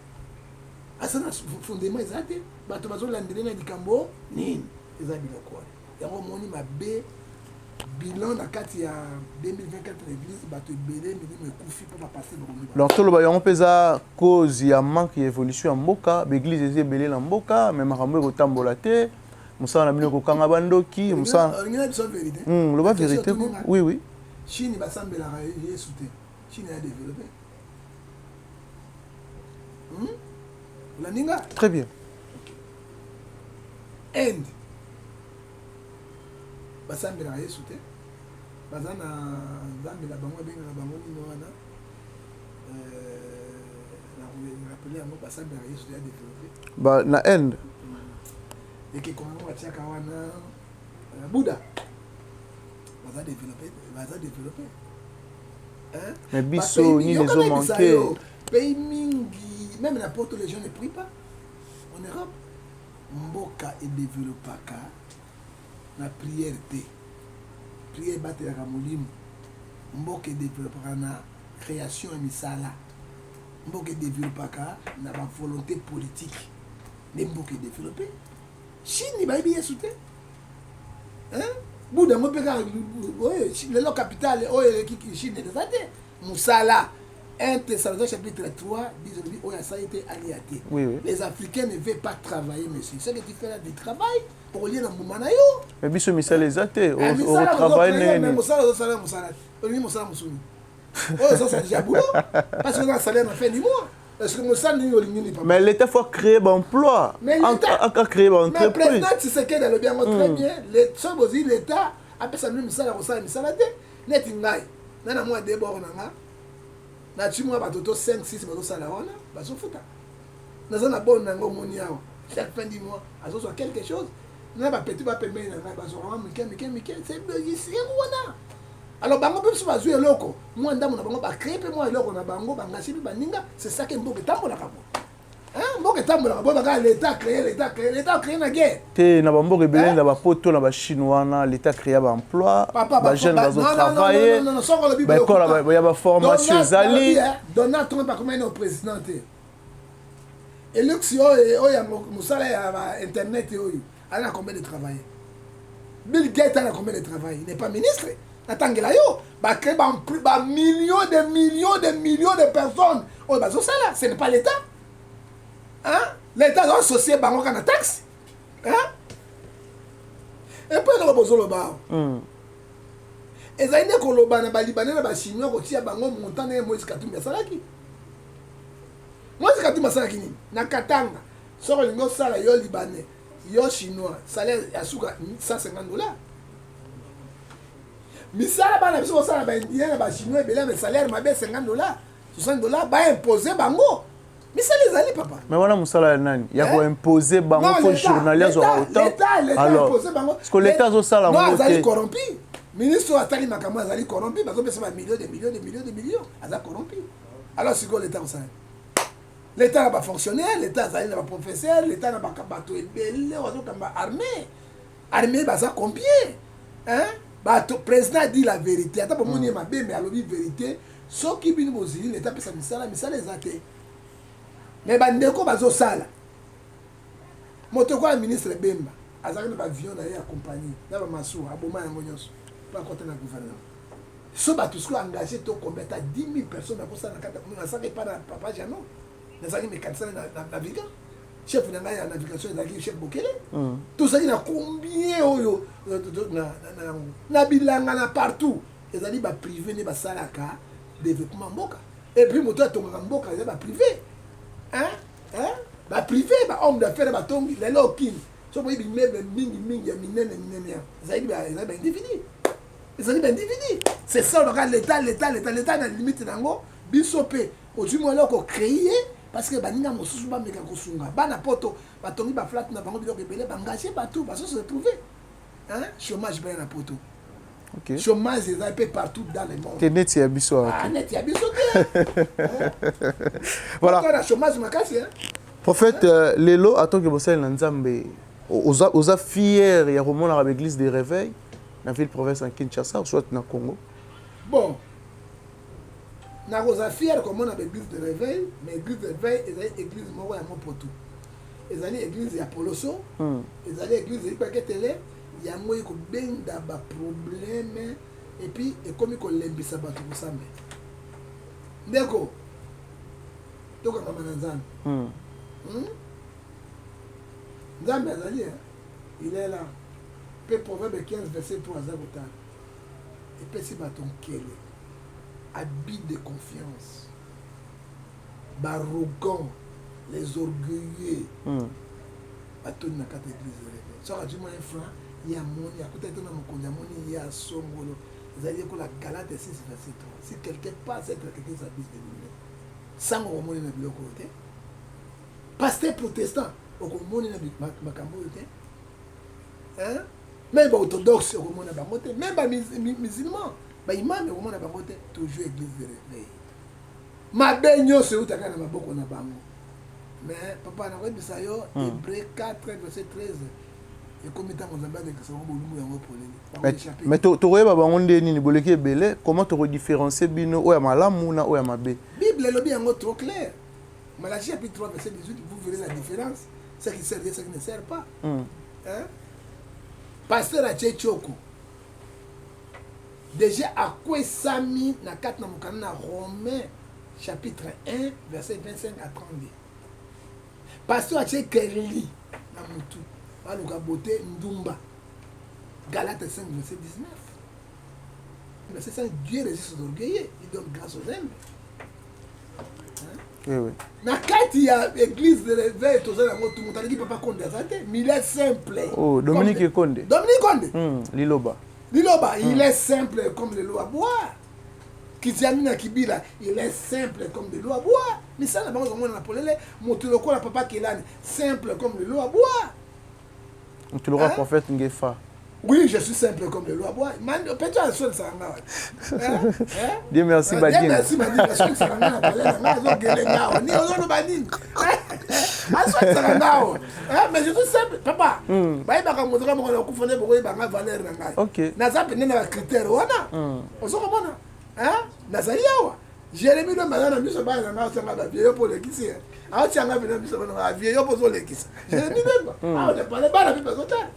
Asa na fondement eza te, bato bazolandele na likambo nini? Eza biloko wana. Yango omoni mabe bilan na kati ya 2024 na église, bato ebele milimo ekufi mpo bapasteur bakomi. Donc toloba yango mpe eza cause ya manque ya évolution ya mboka. Baeglise eza ebele na mboka, mais makambo ekotambola te. Mosala na bino ekokanga bandoki, mosala Olingi na biso vérité? Loba vérité. Oui. Chine basambelaka Yesu te. Chine ya développé. Olandi nga? Très bien. Inde basambelaka Yesu te, baza na nzambe na bango, abengaka bango nini wana, na rappeler yango. Basambelaka Yesu te, ya développé. Ba na Inde? Ekeko yango batiaka wana, Buda. Baza développé, baza développé. Mais biso nini ezomanke? Pays mingi, même na Poto, les gens ne prient pas. En Europe, mboka edéveloppaka na prière te. Prière ebatelaka molimo. Mboka edéveloppaka na création ya misala. Mboka edéveloppaka na bavolonté politique nde mboka edéveloppe. Chine bayebi Yesu te. Buda yango mpe kaka oyo lelo capitale oyo eleki Chine eza te. Mosala, 1 Thessaloniciens chapitre 3 dit, olobi oyo asali te alia te. Les Africains ne veulent pas travailler, monsieur. Ce que tu fais là, du travail, okolia na mbuma na yo. Mais biso misala eza te, okotravaille ndenge? Mosala ozosala mosala te, olingi mosala mosuni oyo ozosala déjà boulot parce que oza salaire na fin du mois. Est-ce que mosala nini olingi nini? Mais l'État faut créer baemploi, a créer baentreprise. Mais président Tshisekedi alobi yango très bien. Soki bozwi l'État apesa bino misala, kosala misala te. Neti ngai na na mwa debord na nga, nati mwa bato to 5 6 bazosala wana, bazofuta. Naza na bonne nango, omoni awa, chaque fin du mois azozwa quelque chose na bapeti bapembeni na ngai, bazwaka mwa mike mike mike. Yango wana, alors bango mpe biso bazwi eloko mwa ndambo na bango, bacrée mpe mwa eloko na bango, bangasi mpe baninga. C'est ça que mboka etambolaka bo. Mboka etambolaka boye, baka l'État créé, l'État créé, l'État créé na guerre. Te, na bamboka ebele, na bapoto, na bachine wana, l'État créa baemploi, bajeune bazotravaille, baekole ya baformation ezali. Donald Trump akomai na président te. Elux oyo oyo ya mosala ya bainternet oyo, aza na combien de travail? Bill Gates aza na combien de travail? Il n'est pas ministre. Natangela yo, bacrée bamillions de millions de millions de personnes oyo bazosala. Ce n'est pas l'État, hein? L'État azo associé bango kaka na taxe, hein? Et puis eloko bozoloba awa ezali nde koloba na balibanais na bachinois, kotia bango montant ndenge Moïse Katumbi asalaki. Moïse Katumbi asalaki nini na Katanga? Soki olingi osala, yo Libanais, yo Chinois, salaire ya suka 150 $. Misala bana biso kosala, baindien na bachinois ebele, mais salaire mabe, 50 $, 60 $. Baimpose bango misala ezali, papa. Mais wana mosala ya nani ya koimpose bango? Faut journalier azwaka autant. Alors parce que l'État azosala yango azali corrompu. Ministre oyo atali makambo azali corrompu. Bazopesa bamillion de millions de millions de millions, aza corrompu. Alors sikoyo l'État kosala, l'État na bafonctionnaire, l'État azali na baprofesseur, l'État na bato ebele oyo azokamba armée. Armée baza combien, hein? Bato, président a dit la vérité, ata bomoni ye mabe, mais alobi vérité. Soki bino bozili l'État apesa misala, misala eza te. Mais bandeko bazosala. Moto koya, ministre Bemba azalaki na baavion na ye ya compagnie na bamasuwa, aboma yango nyonso mpo akɔta na gouvernement. So bato sikoyo engagé to combien, ata 10 000 personnes akosala na kati. Nasalaki epa na papa Jano, nazalaki mécanicien na navigant. Chef na ngai ya navigation ezalaki chef Bokele. Tozalaki na combien oyo na yango na bilanga na partout. Ezali baprivé nde basalaka développement mboka. Et puis moto atongaka mboka eza baprivé, baprivé, bahomme d'affaires batongi. Lelo okini so boyebi immeuble mingi mingi ya minene minene ya ezali baindividu, ezali baindividu. C'est ça olobaka l'État, l'État, l'État, l'État na limite na yango. Biso mpe ozwi mwa eloko, créer, parce que baninga mosusu bameka kosunga. Bana Poto batongi baflat na bango, biloko ebele, baengage bato, bazo se retrouver. Chômage mpe na Poto. Chômage eza mpe partout dans le monde. Te, neti ya biso. Ah, neti ya biso te. Voilà. Na chômage makasi. Prophète, lelo atonke bosali na Nzambe. Oza, oza fier ya komonaka ba église de réveil na ville province ya Kinshasa ou soit na Congo? Bon, nakoza fier komona ba église de réveil, mais église de réveil ezali église moko ya mopotu, ezali église ya poloso, ezali église ekpaketele yango ekobenda ba problème et puis ekomi kolembisa bato kosambela. Ndeko, tokangama na Nzambe. Nzambe azali, hein? Il est là. Mpe Proverbe 15 verset 3 aza kotala. Epesi bato nkele, abus de confiance, ba arrogant, les orgueilleux. Batoni na kati ya église de réveil. Soki azwi mwa un franc, ye amoni akutaki to na mokonzi, amoni ye asongolo. Ezali ekola Galate 6 verset 3. Si quelqu'un passe être quelqu'un s'abuse de lui-même. Sango okomoni na biloko oyo te. Pasteur protestant okomoni na makambo oyo te. Hein? Même ba orthodoxe okomona bango te. Même ba musulman, ba imam okomona bango te. Toujours église de réveil. Mabe nyonso eutaka na maboko na bango. Mais papa, nakoyebisa yo, Hébreu 4 verset 13, ekomi ntango Nzambe alekisa bango bolumbu yango polele. Bakoéchapper. Mais tokoyeba bango nde nini? Boleki ebele, comment tokodifferencie bino oyo ya malamu na oyo ya mabe? Bible elobi yango trop clair. Malachie chapitre 3 verset 18, vous verrez la différence, ce qui sert et ce qui ne sert pas. Hein? Pasteur atie choko. Déjà akwesami na kati na mokanda na Romains chapitre 1 verset 25 à 32. Pasteur atie kerli na mutu, baluka beauté ndumba. Galates 5 verset 19. Verset 5, Dieu résiste aux orgueilleux, il donne grâce aux humbles. Oui, oui. Na kati ya église de réveil toza yango tu, moto aleki papa Konde aza te, mais il est simple. Oh, Dominique Konde. Dominique Konde. Liloba. Liloba, il est simple comme de l'eau à boire. Kiziamina Kibila, il est simple comme de l'eau à boire. Misala bango komona na polele, moto lokola papa Kelani, simple comme de l'eau à boire. Moto lokola prophète Ngefa. Oui, je suis simple comme de l'eau à boire. Man, peut-être un seul sanga. Hein? Hein? Dieu merci, Dieu Badine. Merci, Badine. Parce que sanga na parler na nga zo gele ngao. Ni ozo no badine. Aso sanga ngao. Hein, mais je suis simple, papa. Ba ba moto moko na kufa ne boko ba valeur na ngai. Naza pene na ba critère wana. Ozo komona? Hein? Nazali awa. Jérémie lo mbala na miso bana na ngai osanga ba vieux po lekisi. Aotianga pene miso bana ba vieux po zo lekisa. Jérémie Lemba. Ah, on est parlé bana pe bazotala.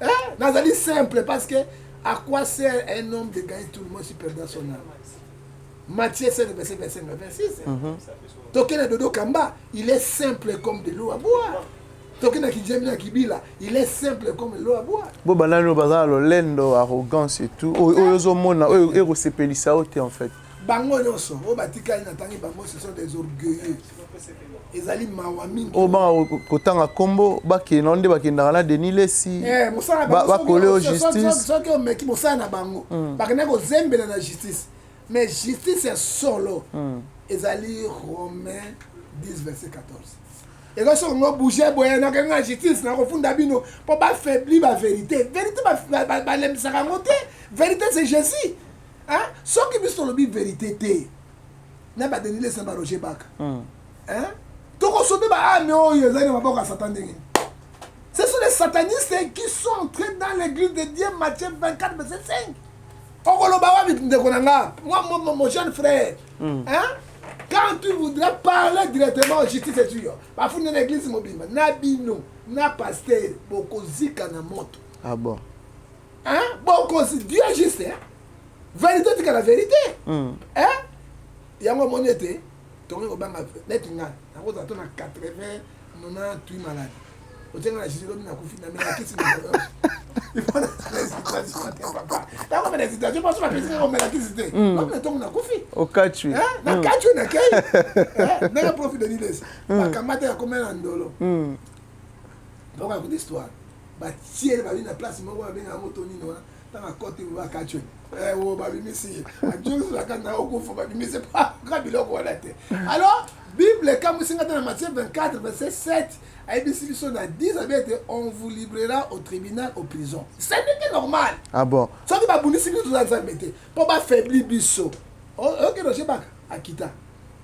Hein? Nazali simple parce que à quoi sert un homme de gagner tout le monde s'il perd son âme? Matthieu 7, verset 25 à 26. Tokena Dodo Kamba, il est simple comme de l'eau à boire. Tokena Kijemina Kibila, il est simple comme de l'eau à boire. Bo banani oyo baza na lolendo, arrogance et tout, oyo ozomona oyo ekosepelisa yo te en fait? Bango nyonso oyo batikali natangi bango, ce sont des orgueilleux. Ezali mawa mingi. Oyo banga kotanga nkombo, bakende nde bakendaka na Denis Lesi, Eh, mosala na bango, bakole oyo justice. Soki omeki mosala na bango, bakendaki kozembela na justice, mais justice ya solo ezali Romain 10 verset 14. Eza soki ngo bouge boye, nakende na justice, nakofunda bino mpo bafaibli bavérité. Vérité balembisaka yango te. Vérité, c'est Jésus. Hein? Soki biso tolobi vérité te na baDenis Lesi na baRoger Baka, hein? Tokosobe baâme oyo ezali na maboko ya Satan ndenge. Ce sont les satanistes qui sont entrés dans l'église de Dieu, Matthieu 24 verset 5. Okoloba wapi, ndeko na nga? Moi, mon jeune frère, hein? Quand tu voudrais parler directement en justice, et tu bafundi na église mobimba na bino na pasteur, bokozika na moto. Ah bon? Hein? Bokozi. Dieu est juste, hein? Vérité tika la vérité. Hein? Yango omoni ete tongi kobanga neti nga nakozala to na 80 98 malade, otienga na justice, lobi nakufi, namela kisi. Nakomela situation mpo so bapesi nga komela kisi te, lobi na ntongo nakufi. Okatwi. Na kati oyo nakei ndenge prof Denis Lesi bakamata ya komela na ndolo mpoka ya histoire, batiele babi na place moko babenga yango to nini wana. Ntango akoti, bakati o babimisi ye, ajongi na okufa, babimisi ka biloko wana te. Alors Bible ekamwisi nga te na Matthieu 24 verset 7, ayebisi biso na 10 abi ete on vous livrera au tribunal, aux prisons. Ce n'est que normal. Ah bon? Soki babundisi biso, toza Nzambe te mpo bafaibli biso. Oke, Roger Baka akita,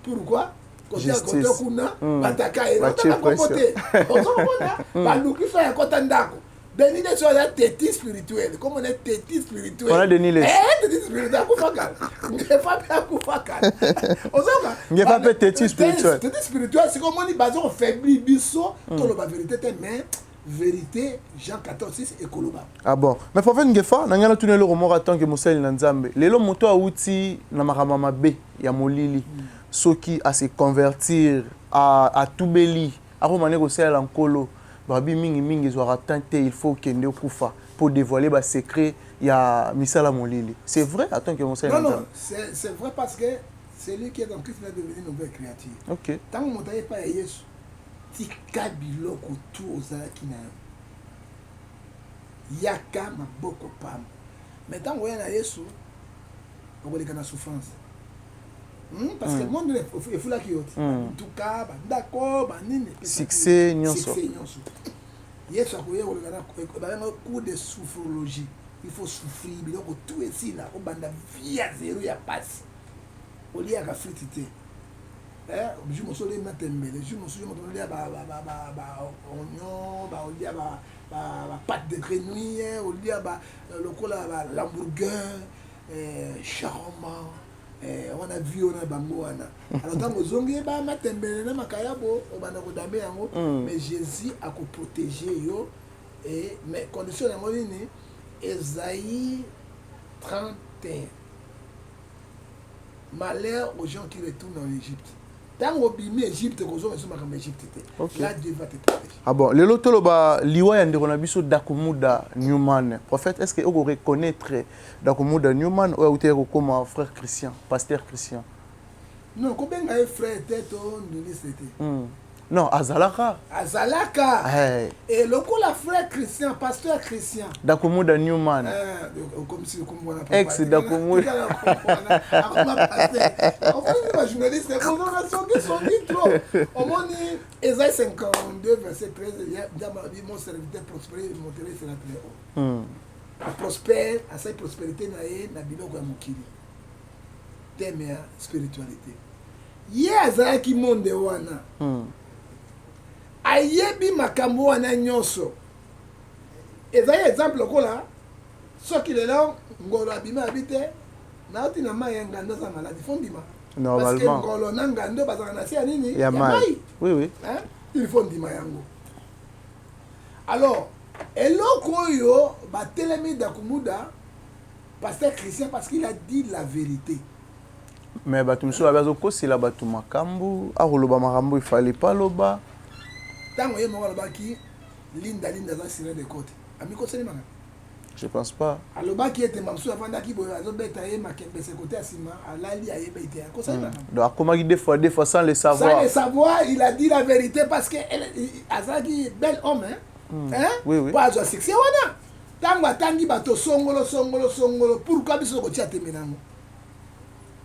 pourquoi? Kote kuna hmm. bataka ye otaka kombo te ozomona hmm. baluki so ya kota ndako Denis Lessie aza teti spirituel comme on est teti spirituel on a Denis Lessie eh teti spirituel akufa kala ngefa pe akufa kala ozoka ngefa pe teti spirituel teti spirituel sikoyo omoni bazo ko faiblir biso hmm. toloba vérité te mais vérité Jean 14 6 ekoloba ah bon mais prophète Ngefa na ngai natuna eloko moko tant que mosali na Nzambe lelo moto awuti na makambo ya mabe ya molili soki a se convertir atubeli akoma nde kosalela Nkolo babi mingi mingi ezwaka temps te il faut okende okufa pour dévoiler ba secret ya misala molili c'est vrai en tant que mosali na Nzambe? Non non c'est vrai parce que celui qui est en Christ est devenu une nouvelle créature. Ok. Tango moto aye epai ya Yesu tika biloko tout ozalaki na yango yaka maboko pamba mais tango oya na Yesu okoleka na souffrance hmm? parce que hmm. monde efulaki yo te hmm. bituka bandako banini succès nyonso yesu akoya koleka na babenga cours de souffrologie il faut souffrir biloko tout esila obanda vie ya zero ya pasi oliaka friti te eh, jour mosusu olie matembele jour mosusu moto olia ba oignon baolia ba pate de grenouille olia lokola ba l'hamburger eh, charoma eh, wana vie wana bango wana alors ntango ozongi ba matembele na makayabo obanda kodame yango mm. mais jésus akoprotege yo et mais condition yango nini Esaïe 31 malheur aux gens qui retournent en Égypte ntango obimi Égypte kozonga lisusu makambo ya Égypte te okay. Là Dieu va te protéger. Ah bon, lelo toloba liwa ya ndeko na biso Dakumuda Newman. Prophète, est-ce que oko reconnaître Dakumuda Newman oyo awutaki kokoma frère Christian, pasteur Christian? Non, kobenga ye frère te to nduliste te. Mm. Non, azalaka. Azalaka. Hey. Et lokola frère Christian, pasteur Christian. Dakumuda Newman. Eh, comme si comme wana papa. Ex Dakumuda. Akoma pasteur. Omoni ba journaliste, bozonga songi songi trop. Omoni Esaïe 52 verset 13, Nzambe alobi mon serviteur prospère, monterait sera très haut. Mm. Prospère, asali prospérité na ye na biloko ya mokili. Thème ya spiritualité. Ye azalaki monde wana. Mm. Ayebi makambo wana nyonso. Ezali exemple lokola soki lelo ngolo abimi abi te nauti na mai ya ngando aza maladi fo ndima. Normalement. Parce que ngolo na ngando bazalaka na se ya nini? Ya mai. Oui, oui. Hein? Il faut ndima yango. Alors, eloko oyo batelemi Dakumuda pasteur Christian parce qu'il a dit la vérité. Mais bato mosusu babe azokosela bato makambo, akoloba makambo efale pa loba. Ntango ye moko alobaki Linda Linda aza sirène de côte, amikoseli makambo? Je pense pas. Alobaki ete mamosusu afandaki boye azobeta ye makembese kote ya nsima alali ayebaki te akosali makambo. Donc akomaki deux fois deux fois sans le savoir. Sans le savoir, il a dit la vérité parce que azalaki bel homme hein. Mm. Hein? Oui, oui. Po azwa succès wana. Tango atangi bato songolo songolo songolo pourquoi biso tokotia tembe na yango?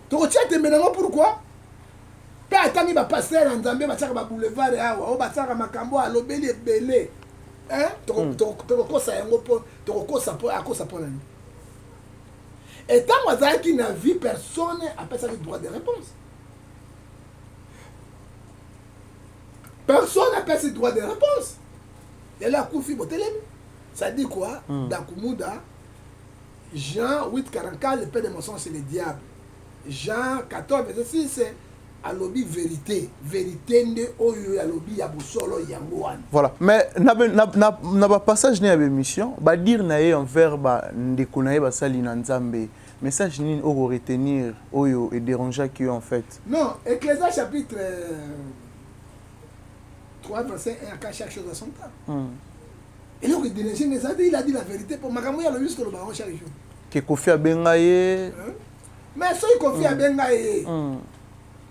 Tokotia tembe na yango pourquoi? Pe atangi ba pasteur ya Nzambe batiaka ba boulevard awa oyo batiaka makambo alobeli ebele. Hein? Tokokosa yango po tokokosa po akosa po nani? Et tango azalaki na vie personne apesaki droit de réponse. Personne apesi droit de réponse. Lelo akufi botelemi. Ça dit quoi? Mm. Dakumuda, Jean 8, 44, le père de mensonge, c'est le diable. Jean 14, verset 6, alobi vérité. Vérité nde oyo alobi ya bosolo yango wana. Voilà. Mais na na na, na ba passage na émission, ba dire na ye envers ba ndeko na ye basali na Nzambe. Message nini oko retenir oyo e dérangeaki yo en fait? Non, Ecclésiaste chapitre 3 verset 1 à chaque chose à son temps. Mm. Eloko edérange nga eza te, il a dit la vérité po makambo ye alobi biso tolobaka yango chaque jour. Que Koffi abenga ye. Mais soki Koffi mm. abenga ye. Mm.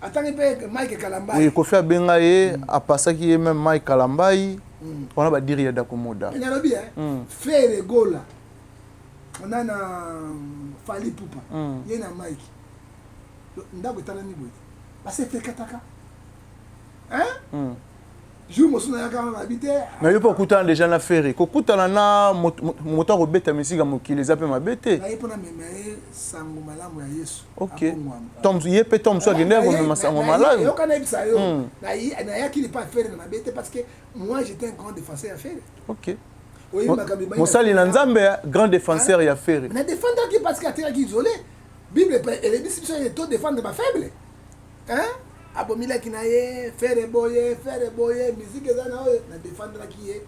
Atangi mpe Mike Kalambayi. Oui, Koffi abenga ye, mm. apasaki ye même Mike Kalambayi. Mm. Wana ba dire ya Dakumuda. Nalobi hein. Mm. Ferre Gola. On a na Fally Ipupa. Mm. Ye na Mike. Ndako etalani boye. Base fekataka. Hein? Mm. Jour mosusu nayaka wana nayebi te. Mais yo mpe okutana déjà na Ferre, kokutana na moto akobeta misiki ya mokili eza mpe mabe te. Naye mpo namema ye sango malamu ya Yesu. Ok. Tom ye mpe tom mosusu akendeki komema sango malamu. Yoka nayebisa yo, nayaki lipa Ferre na mabe te parce que moi j'étais un grand défenseur ya Ferre. Ok. Mosali na Nzambe, grand défenseur ya Ferre. Na défendaki parce que atikaki isolé. Bible elebisi biso ete to défendre ba faible. Hein? Abomilaki na ye Ferre boye, Ferre boye, musique eza na oyo na défendraki ye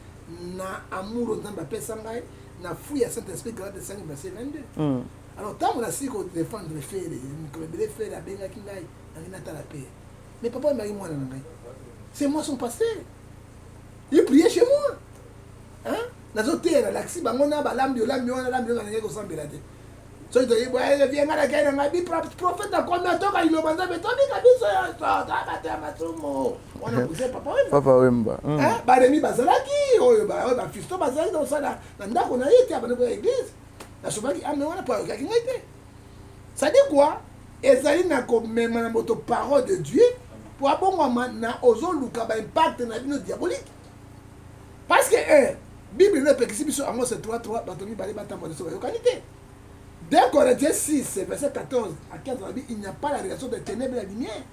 na amour Nzambe apesa ngai na fruit ya Saint-Esprit, Galates 5 verset 22. Alors ntango nasili ko défendre Ferre, mikolo ebele Ferre abengaki ngai, nangi natala pe. Mais papa oyembaki mwana na ngai. C'est moi son pasteur. Il priait chez moi. Hein? Nazoteya nalakisi bango na balambi olambi wana lambi wana nalingaki kosambela te. Soki toyebi boye vie ngai nakei na ngai bi prophète akomi atoka liloba Nzambe tobika biso nyonso toa bato ya masumu wana kuze papa Wemba. Papa Wemba. Hein? Baremi bazalaki oyo oyo bafisto bazalaki na kosala na ndako na ye te abandi koya église nasomaki ame wana mpo ayokaki ngai te. Ça dit quoi? Ezali na komema na moto parole de Dieu mpo abongwama na ozoluka ba impact na bino diabolique. Parce que un Bible no epekisi biso yango c'est 3 3 bato mibale batambola so bayokani te. 2 Corinthiens 6 verset 14 à 15 alobi il n'y a pas la relation de ténèbres et la lumière.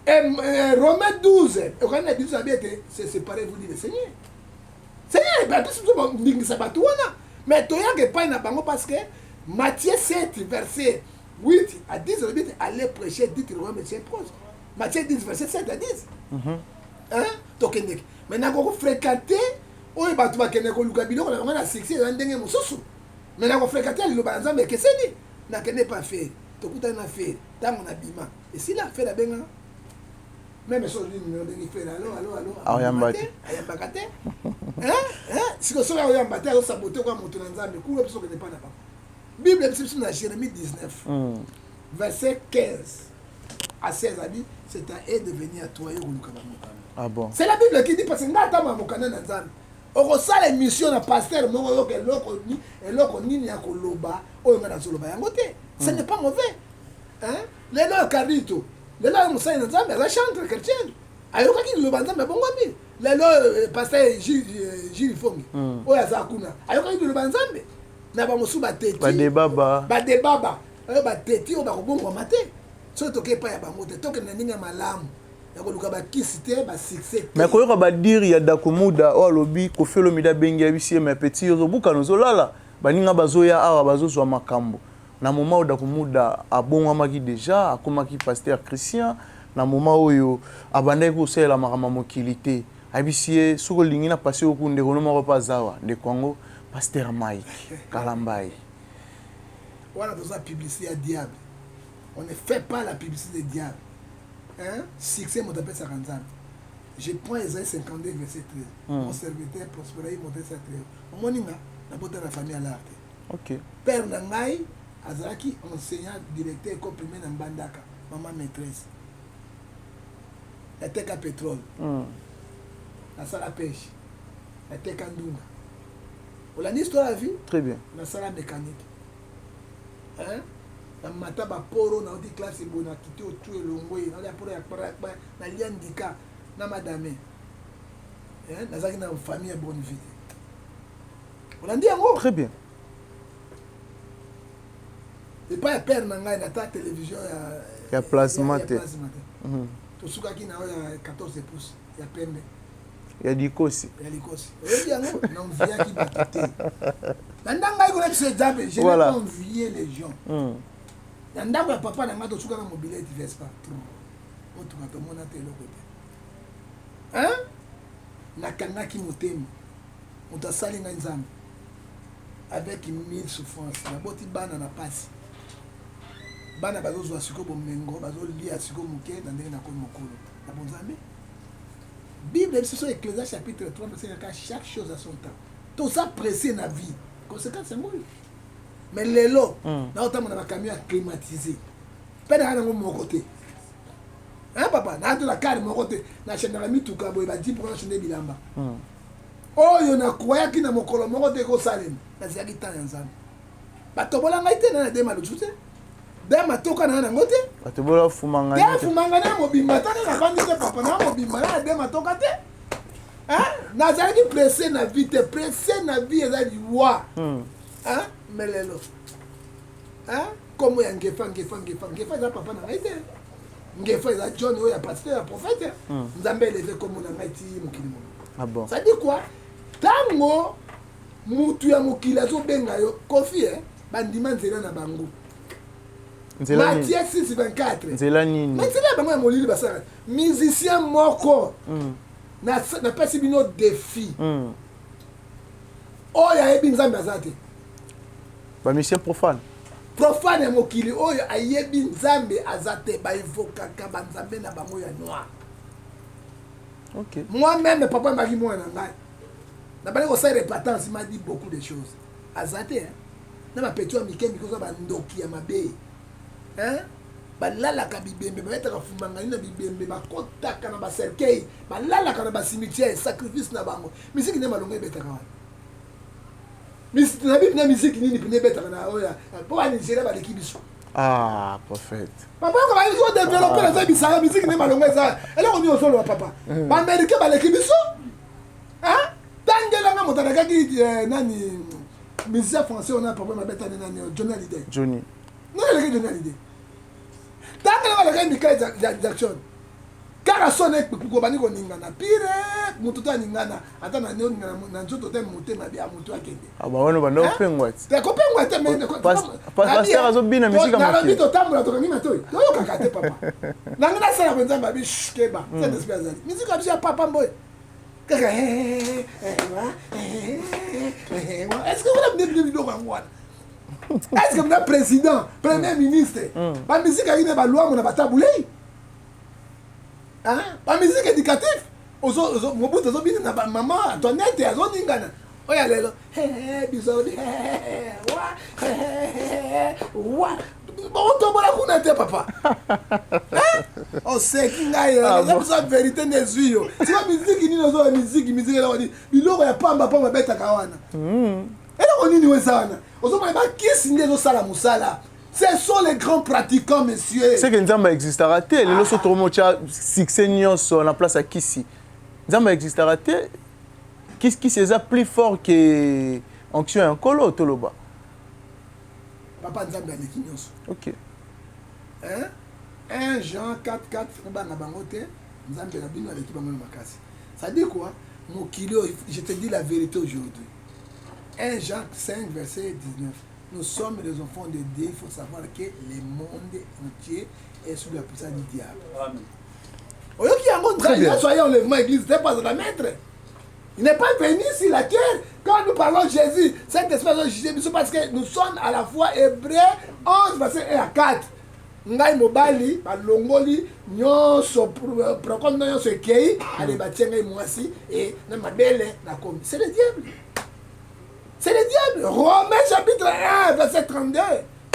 Et Romains 12 okani na biso abi ete se séparer vous dit le Seigneur. Seigneur bapesi biso ndingisa bato wana mais toyaka epai na bango parce que Matthieu 7 verset 8 à 10 alobi ete allez prêcher, dites le royaume de proche. Matthieu 10 verset 7 à 10. Hein? Tokendeke mais nako fréquenter oyo bato bakende koluka biloko na bango na succès eza ndenge mosusu mais nako fréquenter liloba na Nzambe ekeseni. Nakende pa Ferre, tokutani na Ferre ntango na bima esila Ferre abengaka meme so ozwi numéro obengi Ferre alo alo alo ayamba te, ayambaka te. Hein hein, siko soki aoyamba te azosabote kwa moto na Nzambe kuna biso okende pa na bango. Bible ebisi biso na Jérémie 19 verset 15 à 16 abi c'est à eux de venir à toi yo koluka bango. Ah bon? C'est la Bible qui dit parce que nga ata mokanda na Nzambe okosala émission na pasteur moko oyoka eloko ni eloko nini ya koloba oyo nga nazoloba yango te. Ce n'est pas mauvais. Hein? Lelo oyo Carlito, lelo oyo mosali na Nzambe aza chantre chrétien, ayokaki liloba Nzambe abongwami. Lelo oyo pasteur Gilles Fongi oyo aza kuna ayokaki liloba Nzambe na bamosusu bateti badebaba badebaba oyo bateti oyo bakobongwama te. Soki toke epai ya bango te, tokende na ndenge ya malamu ya koluka bakisi te, basuccès te. Mais koyoka badire ya Dakumuda oyo alobi Koffi Olomide abengi ayebisi ye mais petit ozobukana ozolala baninga bazoya awa bazozwa makambo na moment oyo Dakumuda abongwamaki déjà akomaki pasteur Christian na moment oyo abandaki kosalela makambo ya mokili te ayebisi ye soki olingi na pasi oyo ku ndeko no moko mpe aza awa ndeko yango pasteur Mike Kalambayi. Wana toza publicité ya diable. On ne fait pas la publicité de diable. Hein? Succès moto apesaka Nzambe. Je prends Esaïe 52 verset 13. Mon serviteur prospéra, il montait sa très haut. Omoni nga nabota na famille ya l'art te. Père na ngai azalaki enseignant directeur école primaire na Mbandaka, maman maîtresse. Nateka pétrole. Nasala pêche. Nateka ndunda. Olandi histoire ya vie? Très bien. Nasala mécanique. Hein? Namata baporo nauti classe boye nakiti otu elongo ye nalia poro ya kprakpa nalia ndika na madame. Hein? Nazalaki na famille ya bonne vie te. Olandi yango? Très bien. Epai ya père na ngai nata télévision ya ya plasma te. Plasma te. Tosukaki na oyo ya 14 pouces ya pembe. Ya likosi. Ya likosi. Oyebi yango na enviaki bato te. Na ndanga ngai kola biso exemple, je n'ai pas envié les gens. Na ndako ya papa na ngai tosuka na mobilette Vespa. Motuka tomona te eloko te. Hein? Nakangaki motema. Moto asali ngai Nzambe. Avec mille souffrances. Naboti bana na pasi. Bana bazozwa sikoyo bomengo, bazolia sikoyo moke na ndenge nakomi mokolo. Na bonzambe. Bible biso so Ecclésiaste chapitre 3 verset 4, chaque chose à son temps. Toza pressé na vie. Conséquence yango oyo. Mais lelo na otambola na ba camion ya climatisé. Pe na yango moko te. Hein papa, na to na car moko te. Na chendaka mituka boye ba jeep na chende bilamba. Oyo na croyaki na mokolo moko te ekosalema. Nazalaki temps ya Nzambe. Batobola ngai te na na dema lutu te. Da matoka na nango te. Bato bola fumanga. Te fumanga na mobimba ta kaka bandi te papa na mobimba na de matoka te. Hein? Nazalaki pressé na vie te, pressé na vie eza liwa. Hein? Mais lelo. Hein? Kombo ya Ngefa Ngefa Ngefa Ngefa eza papa na ngai te. Ngefa eza John oyo ya pasteur ya prophète. Nzambe eleve kombo na ngai ti mokili mobimba. Ah bon. Ça dit quoi? Tango mutu ya mokili azobenga yo Koffi eh, bandima nzela na bango. Nzela nini? Matthieu 6 24. Nzela nini? Mais nzela ya bango ya molili basalaka. Musicien moko napesi bino défi. Oyo ayebi Nzambe aza te. Ba musicien profane. Profane ya mokili oyo ayebi Nzambe aza te, ba evokaka ba nzambe na bango ya noir. Okay. Moi-même papa mbaki mwana na ngai. Nabali kosala repentance, il m'a dit beaucoup de choses. Aza te hein. Na ba petit ya mike mike oza ba ndoki ya mabe. Hein? Balalaka bibembe, babetaka fumangani na bibembe, bakotaka na ba cercueil, balalaka na ba cimetière, sacrifice na bango. Musique nde malonga ebetaka wana. Na bibi na musique nini pene ebetaka na oyo po ba Nigeria baleki biso. Ah, prophète. Papa yoka ba biso développer na bisanga musique nde malonga eza. Eloko nini ozoloba papa? Ba Américain baleki biso. Hein? Tangelanga moto alakaki nani musicien français on a problème abeta nani Johnny Hallyday. Johnny. Non, alaki Johnny Hallyday. Tangelanga alakaki Michael Jackson. Kaka son ekobandi koningana pire moto to aningana ata na nioningana na nzoto te motema ya moto akende. Ah ba wana banda kopengwa ti. Te kopengwa te mais pasteur azobina musique ya nalobi totambola tokangi matoi toyokaka te papa. Nangi nasala ko Nzambe abi keba Saint Esprit azali. Musique ya biso ya papa mboye. Kaka est-ce que wana bino biloko yango wana? Est-ce que mna président, premier ministre, ba musique ya ine ba lwango na batabulei? Hein? Ba musique éducative ozo ozo Mobutu azobina na ba maman Antoinette azoningana oyo ya lelo biso wa wa otombola kuna te papa oseki ngai eza biso verité nde ezwi yo tika miziki nini ozoya miziki miziki eloko nini biloko ya pamba pamba betaka wana eloko nini oyo eza wana ozomona bakisi nde ezosala mosala. Ce sont les grands pratiquants, monsieur. C'est que Nzambe existera te. Lelo so tokomi otya succès nyonso na place ya kisi. Nzambe existera te. Kisi kisi eza plus fort que onction ya nkolo toloba. Papa Nzambe aleki nyonso. OK. Hein? 1 Jean 4 4 obanga bango te. Nzambe na bino aleki bango na makasi. Ça dit quoi? Mokili oyo, je te dis la vérité aujourd'hui. 1 Jean 5 verset 19. Nous sommes les enfants de Dieu, il faut savoir que le monde entier est sous la puissance du diable. Amen. Oyoki yango Très bien. Nzambe soyez enlèvement église, n'est pas la maître. Il n'est pas venu sur la terre. Quand nous parlons de Jésus, cet esprit a jugé biso parce que nous sommes à la fois Hébreux 11 verset 1 à 4. Ngai mobali balongoli nyonso prokonde nyonso ekei, ale batie ngai mwasi et na mabele nakomi. C'est le diable. C'est le diable. Romains chapitre 1, verset 32.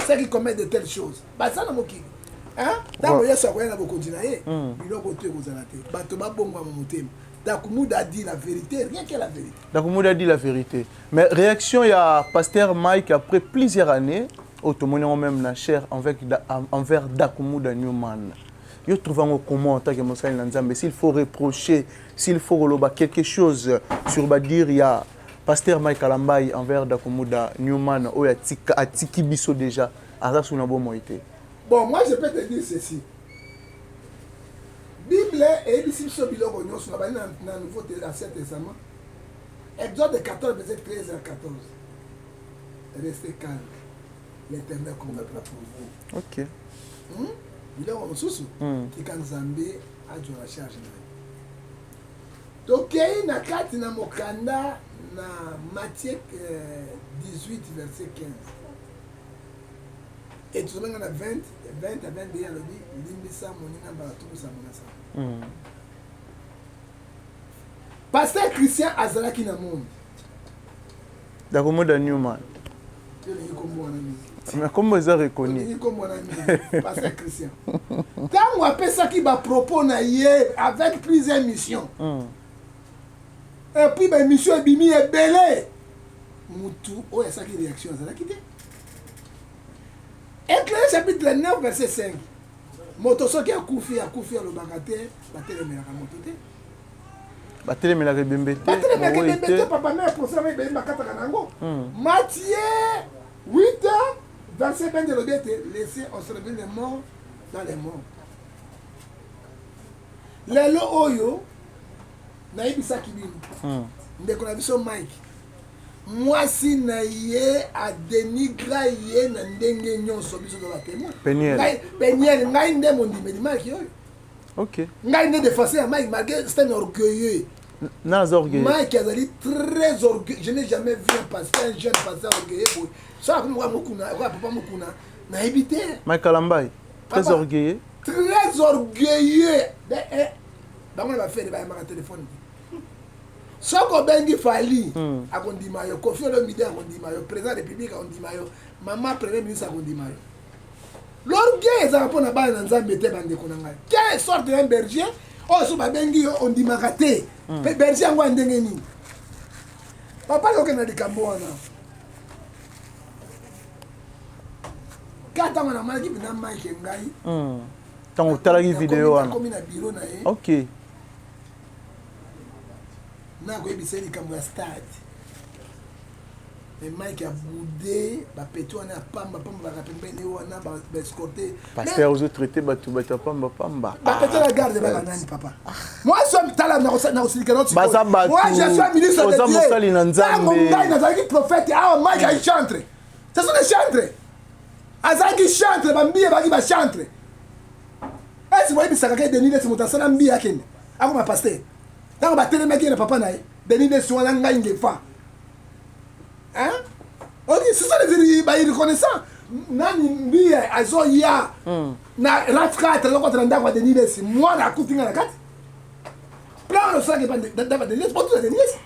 Ceux qui commettent de telles choses. Baza na mokili. Hein? Tango Yesu akoya na bokonzi na ye, biloko te ekozala te. Bato babongwama motema. Dakumuda a dit la vérité, rien que la vérité. Dakumuda a dit la vérité. Mais réaction ya pasteur Mike après plusieurs années, otomoni yango même na chair envers Dakumuda Newman. Yo trouve yango comment en tant que mosali na Nzambe, s'il faut reprocher, s'il faut koloba quelque chose sur badire ya pasteur Mike Kalambayi envers Dakumuda Newman oyo atika atiki biso déjà aza sous na bomoi te. Bon, moi je peux te dire ceci. Bible eyebisi biso biloko nyonso na bali na, na Nouveau Ancien Testament. Exode 14 verset 13 à 14. Restez calme. L'Éternel combattra pour vous. OK. Biloko mosusu tika Nzambe azwa la charge na ye. Tokei na kati na mokanda na Matthieu 18 verset 15. Et tozomanga na 20 20 à 22 alobi limbisa moninga mbala 77. Pasteur Christian azalaki na monde. Dakumuda Newman. Olingi kombo wana mingi. Mais kombo eza reconnu. Olingi kombo wana mingi. Pasteur Christian. Tango apesaki ba propos na ye avec plusieurs missions. Et puis ba émission ebimi ebele. Mutu oyo asalaki réaction azalaki te. Éclairé chapitre 9 verset 5. Moto soki akufi akufi alobaka te, batelemelaka moto te. Batelemelaka ebembe te. Batelemelaka ebembe te papa mère pour ça ebembe bakataka na yango. Hmm. Matthieu 8 verset 20 elobi ete laissez ensevelir les morts dans les morts. Lelo oyo nayebisaki bino hmm. ndeko na biso Mike Mwasi na ye a denigra ye na ndenge nyonso biso toza ba temoin. Peniel. Ngai Peniel ngai nde mondimeli Mike oyo. OK. Ngai nde défenseur ya Mike malgré c'est un orgueilleux. Na aza orgueilleux. Mike azali très orgueilleux. Je n'ai jamais vu un pasteur, un jeune pasteur orgueilleux boye. So akomi kwa mokuna, kwa papa mokuna, nayebi te. Mike Kalambay, très Papa, orgueilleux. Très orgueilleux. Ben, eh, bango na ba fere bayambaka téléphone te. Soki obengi Fally hmm. akondima yo, Koffi Olomide akondima yo, président ya République akondima yo, mama premier ministre akondima yo. L'orgueil ezalaka mpo na bana na Nzambe te, bandeko na ngai. Quelle sorte d'un berger oyo so babengi yo ondimaka te hmm. mpe berger yango ya ndenge nini? Papa okende na likambo wana ka ntango namonaki mpena Mike ngai hmm. ntango otalaki video wana nakomi na biro na ye okay. Nakoyebisa ye likambo ya stade. Mais Mike aboude ba petit wana ya pamba pamba baka pembeni wana ba escorter. Pasteur ozo traiter batu batu ya pamba pamba. Ba petit la garde ba nani papa. Moi je tala na na kosilika na Baza batu. Moi je suis ministre de Dieu. Oza mosali na Nzambe. Tango ngai nazalaki prophète awa Mike ayi chantre. Ce sont des chantres. Azalaki chantre ba mbiye baki ba chantre. Est-ce boyebisaka ke Denis Lessi moto asala mbiye akende akoma pasteur ntango batelemaki ye na papa na ye Denis Lessi wana ngai ngefa hein ok ce sont les ba reconnaissant nani mbiye azoya hmm. na raf 4 azokota na ndako ya Denis Lessi mwana akuti ngai na kati plan wana osalaki epa ndako ya Denis Lessi botuna Denis Lessi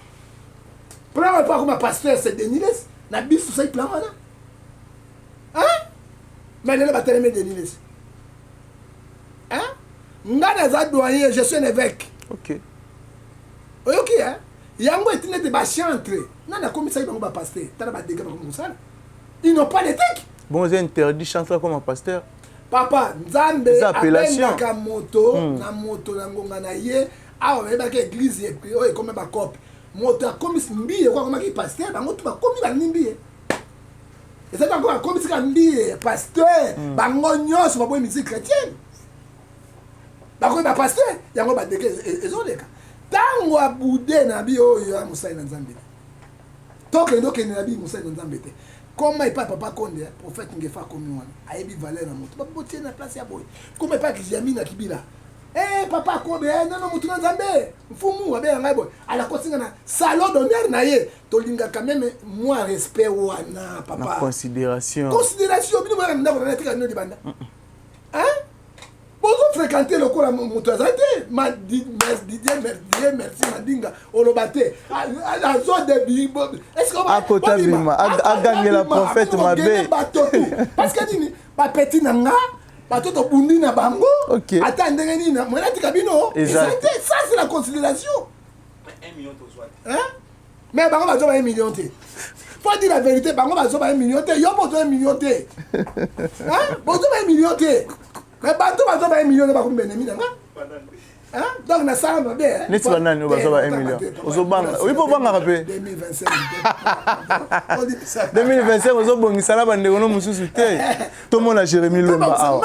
plan wana mpo akoma pasteur c'est Denis Lessi na biso tosali plan wana hein mais lelo batelemi Denis Lessi Hein? Nga naza doyen, je suis un évêque. Ok. Oyoki hein? Yango etinda ete ba chantre nani akomisaki bango ba pasteur tala ba dégâts bakomi kosala. Ils n'ont pas d'éthique. Bon, eza interdit chantre comme pasteur. Papa, Nzambe abengaka moto hmm. na moto na ngonga na ye awa bayebaki église oyo ekomi bacope moto akomisi mbiye ko akomaki pasteur bango tu bakomi balingi mbiye ezali bango bakomisi kaka mbiye pasteur hmm. bango nyonso baboyi musique chrétienne bakomi bapasteur yango badeke ezoleka ntango abude na bi oyo ya mosali na nzambe te tokende okende na bi mosali na nzambe te koma epai papa konde eh, prophète ngefa akomi wana ayebi valeur na moto babotie na place ya boye koma epai kiziami na kibila Eh papa kobe eh, nono mutu na nzambe mfumu abenga ngai boye alakosi nga na salon d'honneur na ye tolingaka meme mwa respect wana papa na considération considération bino boyaka na ndako na ngai tika bino libanda hein bozo fréquenter lokola moto aza te didier merci mandinga oloba te azo akota bima agangela prophète mabe bato tu parce que nini bapeti na nga bato tobundi na bango okay. ata ndenge nini moyen atika bino eza te ça c'est la considération hein? mais bango bazwa ba 1 million te faut dire la vérité bango bazwa ba 1 million te yo mpo ozwa 1 million te hein? bozwa ba 1 million te mais bato bazwa ba 1 million te bakomi benemi na nga Hein? Donc nasala mabe hein? Neti ba nani oyo bazwa ba 1 million? Ozobanga. Oyi po obangaka pe. 2025. 2025 ozobongisa na bandeko no mosusu te. Tomona Jérémie Lwemba awa.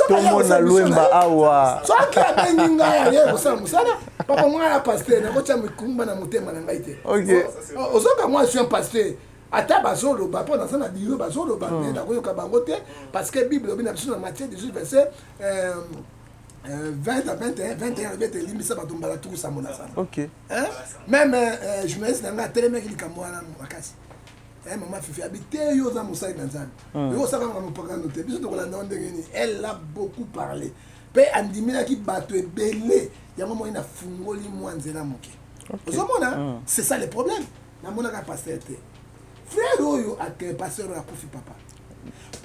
Tomona Lwemba awa. Soki abengi ngai aye kosala mosala, papa ngai na pasteur nakotya mikumba na motema na ngai te. Okay. Ozoka moi je suis un pasteur. Ata bazoloba mpo naza na biro bazoloba mais nakoyoka bango te parce que Bible elobi na biso na Matthieu 18 verset euh, 20 à 21 21 alobi ete limbisa bato mbala tuku sambo na sambo okay. hein? meme euh, journaliste na ngai atelemaki likambo wana makasi eh, mama fifi abi te yo oza mosali na nzambe mm. yo osalaka na mopagano te biso tokolanda yo ndenge nini elle a beaucoup parlé mpe andimelaki bato ebele yango moi nafungoli mwa nzela moke okay. ozomona mm. c'est ça le problème namonaka pasteur te frère oyo ake pasteur oyo akufi papa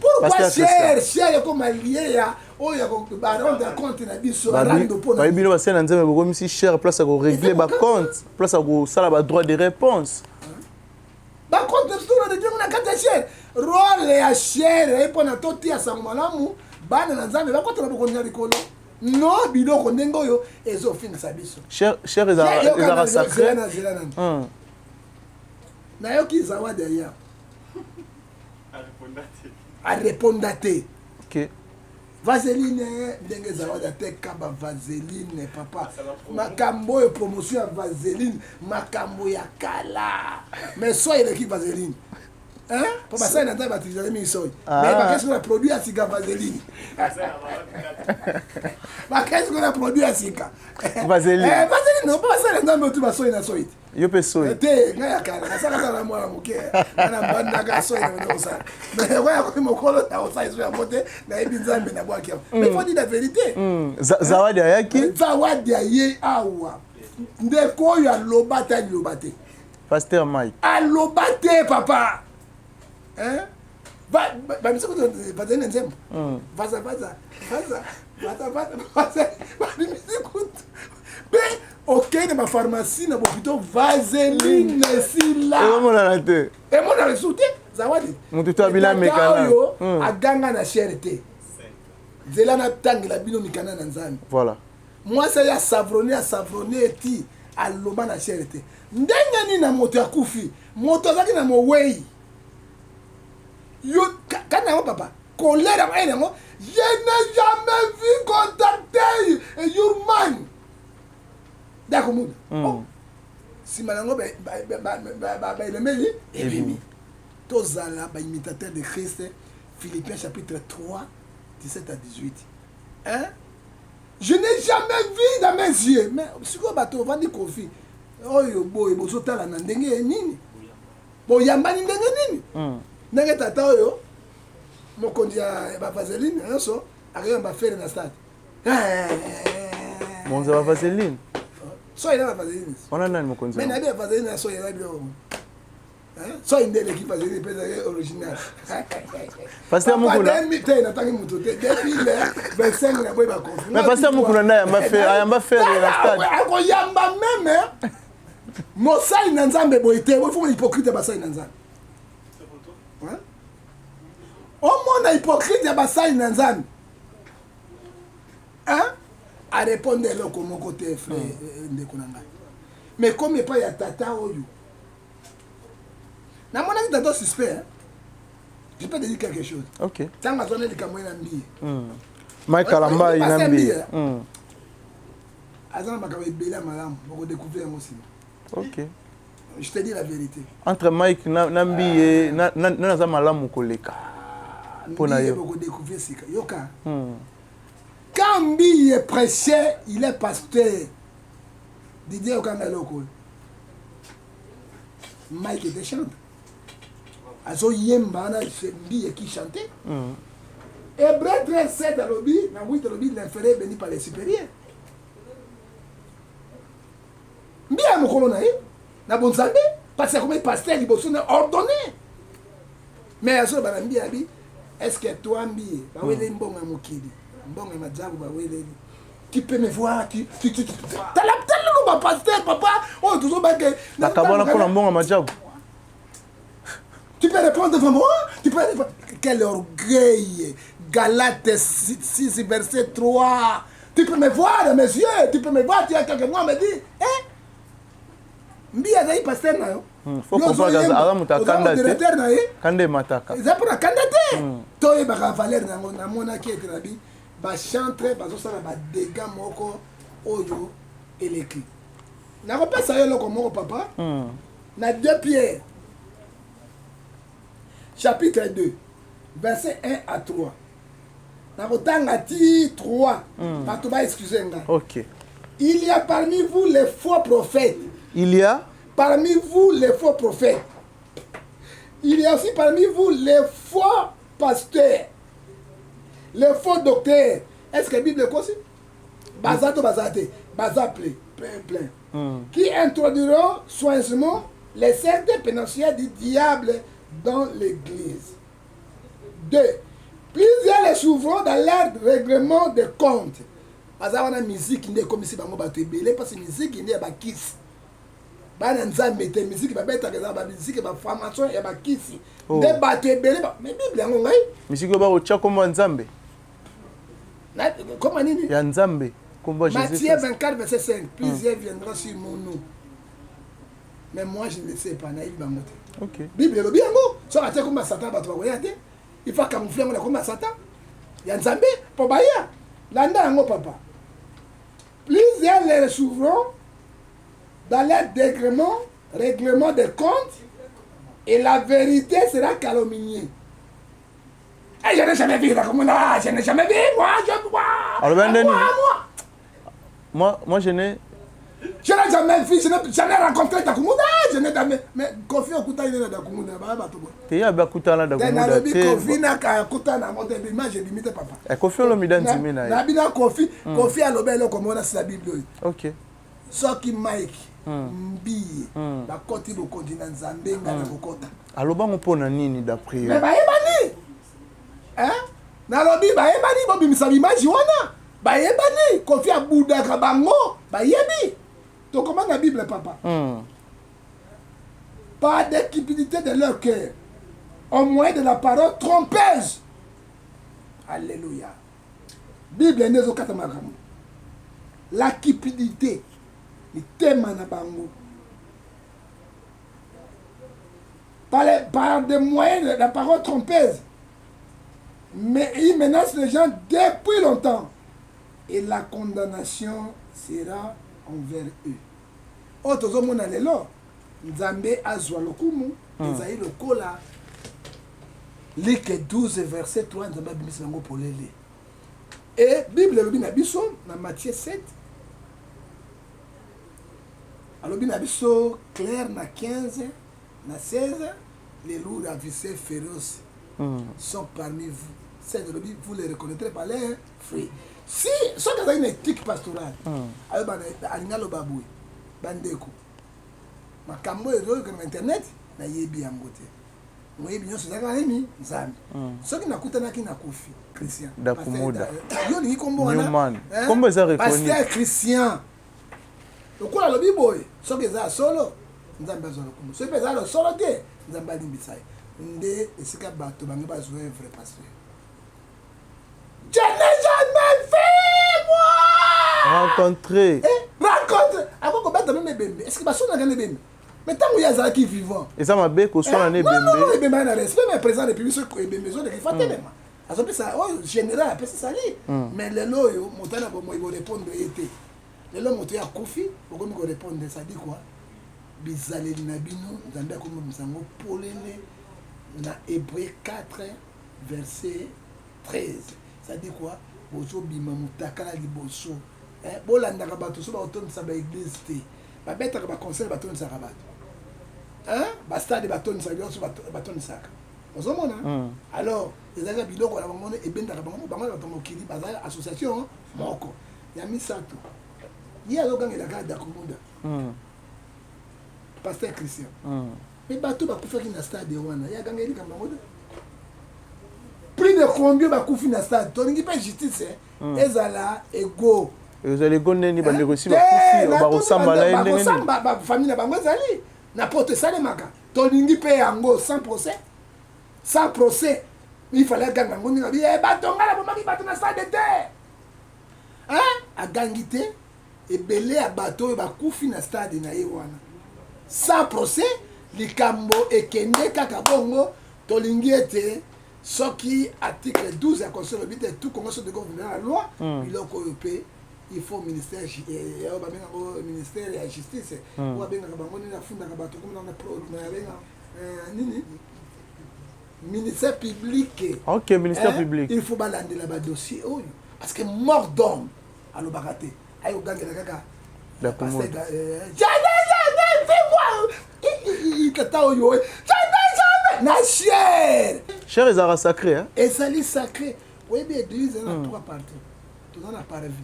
pourquoi cher cher ekoma lie ya oyo ya barendre compte na biso barando mpona bayebi bino basali na nzambe bokomisi cher place ya koregle bacompte place ya kosala badroit de réponse bacompte na biso toregle na kati ya cher. Role ya chaire ye mpo na totia sango malamu, bana na Nzambe bakota na bokonzi na likolo. No biloko ndenge oyo ezofingisa biso. Chaire chaire ezalaka sacré. Zela nani. Nayoki Zawadi aya. Areponda te. Okay. Vaseline ndenge Zawadi ateka ba vaseline papa. Makambo oyo promotion ya vaseline makambo ya kala. Mais soyi eleki vaseline. Hein? Po basali na nzambe batilisaka mingi soyi. Ah. Mais bakesi kona produit ya sika vaseline. Bakesi kona produit ya sika. Vaseline. Eh, vaseline no po basali na nzambe otu basoyi na soyi te. Yo mpe soyi. Te, ngai ya kala nasala kaka na mwana moke na mbandaka soyi na banda kosala. Mais oyo akomi mokolo na kosala ezo yango te, nayebi Nzambe na bwaki yango. Mais il faut dire la vérité. Zawadi ayaki? Zawadi aye awa. Ndeko oyo aloba ata liloba te. Pasteur Mike. Aloba te papa. Hein? Ba ba biso kutu bazali na nzembo. Vaza vaza vaza vaza vaza vaza babimisi kutu. Pe okei na ba pharmacie na bopito vaseline esila. Emonana te. Emonana lisusu te. Zawadi. Mutu to abila mekana. Oyo aganga na chaire te. Nzela natangela bino mikanda na Nzambe. Voilà. Mwasi aye asavrone asavrone ti aloba na chaire te. Ndenge nini na moto akufi? Moto azalaki na mowei. Yo kanda yango papa. Colère yango haine yango. Je n'ai jamais vu contacter your man. Dakomuna. Oh. Sima nango ba ba ba ba elemeli ebimi. Tozala ba imitateur de Christ. Philippiens chapitre 3 17 à 18. Hein? Je n'ai jamais vu dans mes yeux. Mais sikoyo bato ovandi Koffi oyo boye bozotala na ndenge nini? Boyambani ndenge nini? Ndenge tata oyo mokonzi ya ba vaseline nyonso akoyamba Ferre na stade. Mokonzi ya ba vaseline? Soyi na ba vaseline. Wana nani mokonzi? Mais nayebi ya vaseline na soyi eza biloko. Soyi nde eleki vaseline mpe ezali original. Pasteur Mukuna. Te natangi moto te depuis le 25 na boyi ba Koffi. Mais Pasteur Mukuna nde ayamba Ferre, ayamba Ferre na stade. Akoyamba meme mosali na Nzambe boye te, faut hypocrite ya basali na Nzambe. Omona hypocrite ya basali na Nzambe. Hein? A répondre eloko moko te frère ndeko na ngai. Mais comme epai ya tata oyo namonaki tata suspect hein? Je peux te dire quelque chose. Ok. Tango azwana likambo ye na mbiye. Mike Kalamba na mbiye. Aza na makambo ebele ya malamu, boko découvrir yango nsima. Ok. Je te dis la vérité. Entre Mike na, na mbiye na, na, na naza malamu koleka. Mpo na yo. Boko découvrir sika. Yoka. Quand Mbiye prêchait, il est pasteur. Didier okanga eloko oyo. Mike était chante. Azoyemba wana Mbiye qui chantait. Hébreu 13, 7 alobi, na 8 alobi, l'inférieur est béni par les supérieurs. Mbiye ya mokolo na ye, na bonzambe, parce que akomi pasteur liboso na ordonné. Mais azoloba na Mbiye abi, est-ce que toi Mbiye, baweleli mbongo ya mokili, mbongo ya madjabu baweleli. Tu peux me voir, tu, tu, tu, tu, tala, tala loba pasteur, papa, oh, tozobake. Bakabwana mpona mbongo ya madjabu. Tu peux répondre devant moi? Tu peux répondre. Quel orgueil! Galates 6, verset 3. Tu peux me voir dans mes yeux, tu peux me voir, tu as quelques mois, me dit, hein? Mbi azali pasteur na yo. Faut comprendre aza moto akanda te. Directeur na ye. Kanda emataka. Eza mpona kanda te. Toyebaka valeur na yango. Namonaki ete na bi ba chantre bazosala ba dégâts moko oyo eleki. Nakopesa yo eloko moko papa. Na 2 Pierre chapitre 2 verset 1 à 3. Nakotanga ti 3. Bato ba excuse nga. Ok. Il y a parmi vous les faux prophètes. Il y a parmi vous les faux prophètes. Il y a aussi parmi vous les faux pasteurs, les faux docteurs. Est-ce que la Bible est aussi? Baza to baza te, baza plein, plein, plein. Qui introduiront soigneusement les sectes pénitentiaires du diable dans l'église. 2. Plusieurs les suivront dans leur règlement de compte. Baza wana musique nde ekomisi bango bato ebele parce que musique nde ya bakisi. Bana Nzambe te, miziki babetaka eza ba miziki ba franc-maçon ya bakisi. Oh. Nde bato ebele ba mais Bible yango ngai. Miziki oyo bakotia kombo ya Nzambe. Na koma nini? Ya Nzambe. Kombo ya Jésus. Matthieu 24 verset 5, plusieurs viendront sur mon nom. Mais moi je ne sais pas, nayebi bango te. Okay. Bible elobi yango, soki atie kombo ya Satan bato bakoya te. Il faut camoufler yango na kombo ya Satan. Ya Nzambe po baya. Landa yango papa. Plusieurs les recevront dans leur dègrement, règlement des comptes, et la vérité sera calomniée. Et je n'ai jamais vu la commune, ah, je n'ai jamais vu, moi, je vois. Alors, ben, moi, moi. Moi, moi, je n'ai. Je n'ai jamais vu, je n'ai jamais rencontré Dakumuda, je n'ai jamais. Mais Kofi Okuta, il est Dakumuda, bah, bah, tout. Te ya ba kutana Dakumuda. Te Kofi na ka kutana mo te bima je limite papa. Eh Kofi Olomide ndimi na ye. Na bina Kofi, Kofi alobe eloko mona sila Bible. OK. Soki Mike Mbiye bakoti bokonzi na Nzambe nga nakokota. Aloba ngo pona nini d'après yo? Mais bayebani. Hein? Nalobi bayebani bobimisa bimagi wana. Bayebani Kofi abudaka bango bayebi. Tokoma na Bible papa. Par des cupidités de leur cœur, au moyen de la parole trompeuse. Alléluia. Bible nde ezokata makambo. La cupidité, mitema na bango. Par, les, par des moyens de la parole trompeuse. Mais il menace les gens depuis longtemps. Et la condamnation sera envers eux. Oyo tozomona lelo, Nzambe azwa lokumu, ezali lokola Luc 12 verset 3, Nzambe abimisi bango polele. Et Bible elobi na biso na Matthieu 7 alobi na biso clair na 15 na 16 les loups ravisseurs féroces sont parmi vous. 16 elobi vous les reconnaîtrez par leurs fruits. Si soki azali na éthique pastorale, ayoba alingi aloba boye bandeko makambo oyo ezoyoka na internet nayebi yango te. Moyebi nyonso ezalaka nini? Nzambe. Soki nakutanaki na Kofi Christian Dakumuda. Yo olingi kombo wana? Newman. Kombo eza reconnu. Pasteur Christian. Lokola alobi boye, soki eza ya solo, Nzambe azwa lokumu. Soki mpe eza ya solo te, Nzambe alimbisa ye. Nde esika bato bango bazwa ye vrai pasteur. Je n'ai jamais vu moi! Rencontrer. Eh, rencontre. Ako kobeta meme ebembe. Est-ce que basonaka na ebembe? Mais ntango ye azalaki vivant. Eza mabe koswana na ebembe. Non, non, ebembe na respect, mais président de République soki ebembe ezoleka il faut atelema. Azopesa oyo général apesi sali. Mais lelo oyo moto na bomoi bo répondre ye te. Lelo moto ya akufi bokomi ko répondre, ça dit quoi? Bizaleli na bino Nzambe akomomisa yango polele na Hébreu 4 verset 13. Ça dit quoi? Bozobima mutakala liboso. Eh, bolandaka bato so bakotondisa ba église te. Babetaka ba concert batondisaka bato. Hein? Ba stade batondisaka biloko so batondisaka. Ozomona? Alors, ezalaka biloko na bango ebendaka bango, bango na bato mokili baza association moko. Ya misato. Ye azogangela kaka Dakumuda. Pasteur Christian. Mais bato bakufaki na stade wana, ye agangeli likambo yango te. Plus de combien bakufi na stade? Tolingi mpe justice ezala ego. Ezala ego ndeni bandeko esi bakufi bakosamba na ye ndenge nini? Bakosamba ba famille na bango ezali na poto esalemaka. Tolingi mpe yango sans procès. Sans procès. Il fallait aganga yango ndenge abi bato nga nabomaki bato na stade te. Hein? Agangi te. Ebele ya bato oyo bakufi na stade na ye wana. Sans procès, likambo ekende kaka bongo. Tolingi ete soki article 12 ya constitution elobi te tout Congo soit de conforme na loi, biloko oyo pe il faut ministère oyo babengaka yango ministère ya justice, oyo babengaka bango nini, afundaka bato comme na pro, na benga nini, ministère public. Ok, ministère public. Il faut balandela ba dossier oyo parce que mort d'homme alobaka te, ayo gangela kaka Dakumuda. Jamais, jamais, fais-moi tata oyo jamais, jamais na chair. Chair ezalaka sacré, hein? Ezali sacré. Oyebi église eza na trois parties. Toza na parvis.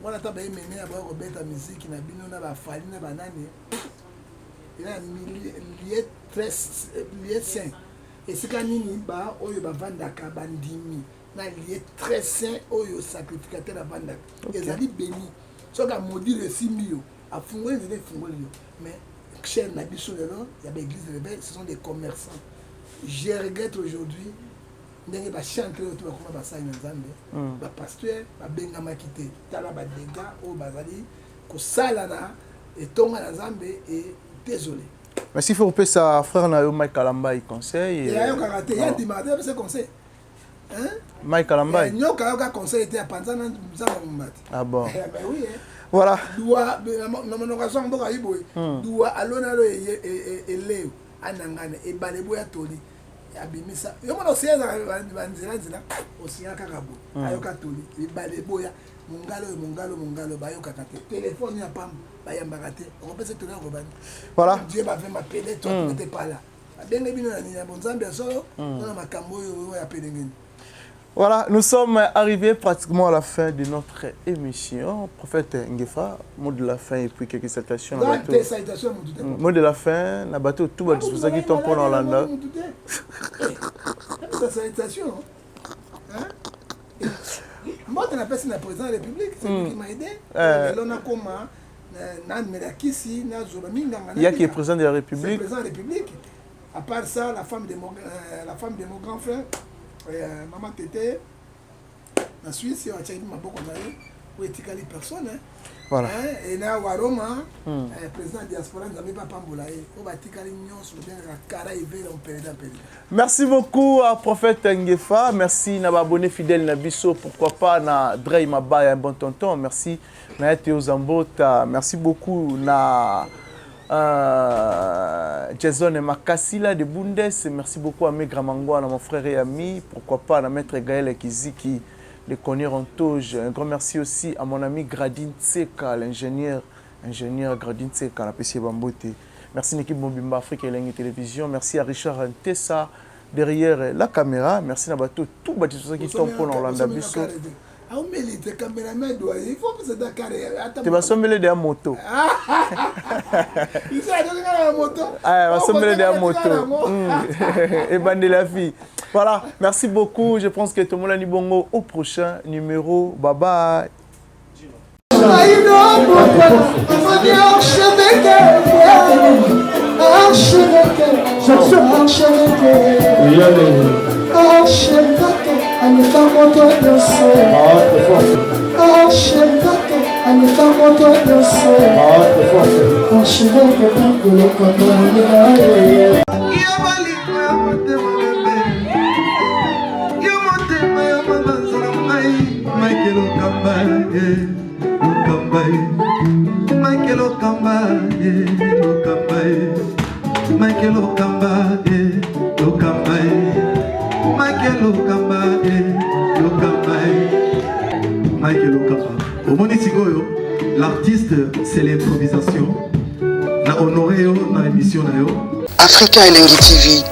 Wana ata bayemene ya boya kobeta miziki na bino na bafali na banani. Eza na lieu très lieu saint. Esika nini ba oyo bavandaka bandimi na lieu très saint oyo sacrificateur avandaka. Ezali béni. Soki amodile esimbi yo, afungoli nzela efungoli yo. Mais Chaîne na biso lelo ya ba église de réveil, ce sont des commerçants. Je regrette aujourd'hui ndenge ba chantre oyo to bakoma basali na Nzambe, ba pasteur babengamaki te. Tala ba dégâts oyo bazali kosala na etonga na Nzambe et désolé. Mais s'il faut kopesa frère na yo Mike Kalambayi conseil. Eh, ayokaka te, ye andimaka te apesa conseil. Hein? Mike Kalambayi. Eh, nyoka ayoka conseil te, apanza na nzambe mombati. Ah bon. Eh, ben oui, hein. Voilà. Dua na monoko ya songo mboka yiboye. Dua alona alo eleo anangana ebale boya toli abimisa yo mona osia ezaka banzela nzela osia kaka boye ayoka toli ebale boya mongalo oyo mongalo mongalo bayokaka te telefone ya pamba bayambaka te okopesa toli akobani. Voilà. Dieu m'avait m'appelé toi tu n'étais pas là. Abenge bino na nini ya bonzambe ya solo to na makambo oyo oyo ya pelengeni. Voilà, nous sommes arrivés pratiquement à la fin de notre émission. Prophète Ngefa, mot de la fin et puis quelques salutations. Na bateau. Salutations mutu te. Mot de la fin, na bateau tout ba disposa qui tombe pour Hollande. Sa salutation. Hein? Mbote na pesi na président de la République, c'est lui qui m'a aidé. Lelo na koma na mela kisi na zoba minganga. Il y a qui est président de la République. C'est président de la République. À part ça, la femme de mon, la femme de mon grand frère, maman Tété, la Suisse, oyo atiaki maboko na ye, oyo etikali personne. Hein. Voilà. Hein, et na Waroma, président ya diaspora, Nzambe bapambola ye, oyo batikali nyonso, babengaka Kara Ivele, mpeleda mpeleda. Merci beaucoup à Prophète Ngefa, merci na ba abonné fidèle na biso, pourquoi pas na Drey Mabaya, un bon tonton, merci na Théo Zambota, merci beaucoup na Jason Makasila de Bundes, merci beaucoup à Megra Mangwana, mon frère et ami, pourquoi pas na Maître Gaël Kiziki de Conir en Toge. Un grand merci aussi à mon ami Gradine Tseka, l'ingénieur, ingénieur Gradine Tseka, la PC Bambote. Merci l'équipe Mobimba Afrique et Elengi Télévision. Merci à Richard Ntessa derrière la caméra. Merci à Bato, tout bâtiment qui tombe pour l'Orlando Bisso. Aomelite cameraman doit il faut que ça carré. Tu vas sommele de moto. Il s'est donné la moto. Ah, va sommele de moto. Et bande la fille. Voilà, merci beaucoup. Je pense que tout le monde a bongo au prochain numéro. Bye bye. L'artiste, c'est l'improvisation. Na honoré yo na émission na yo. Africa Elengi TV,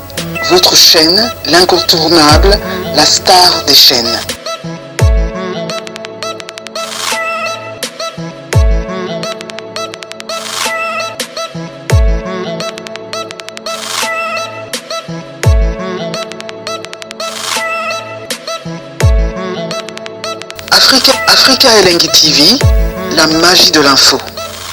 votre chaîne, l'incontournable, la star des chaînes. Africa Elengi TV, la magie de l'info.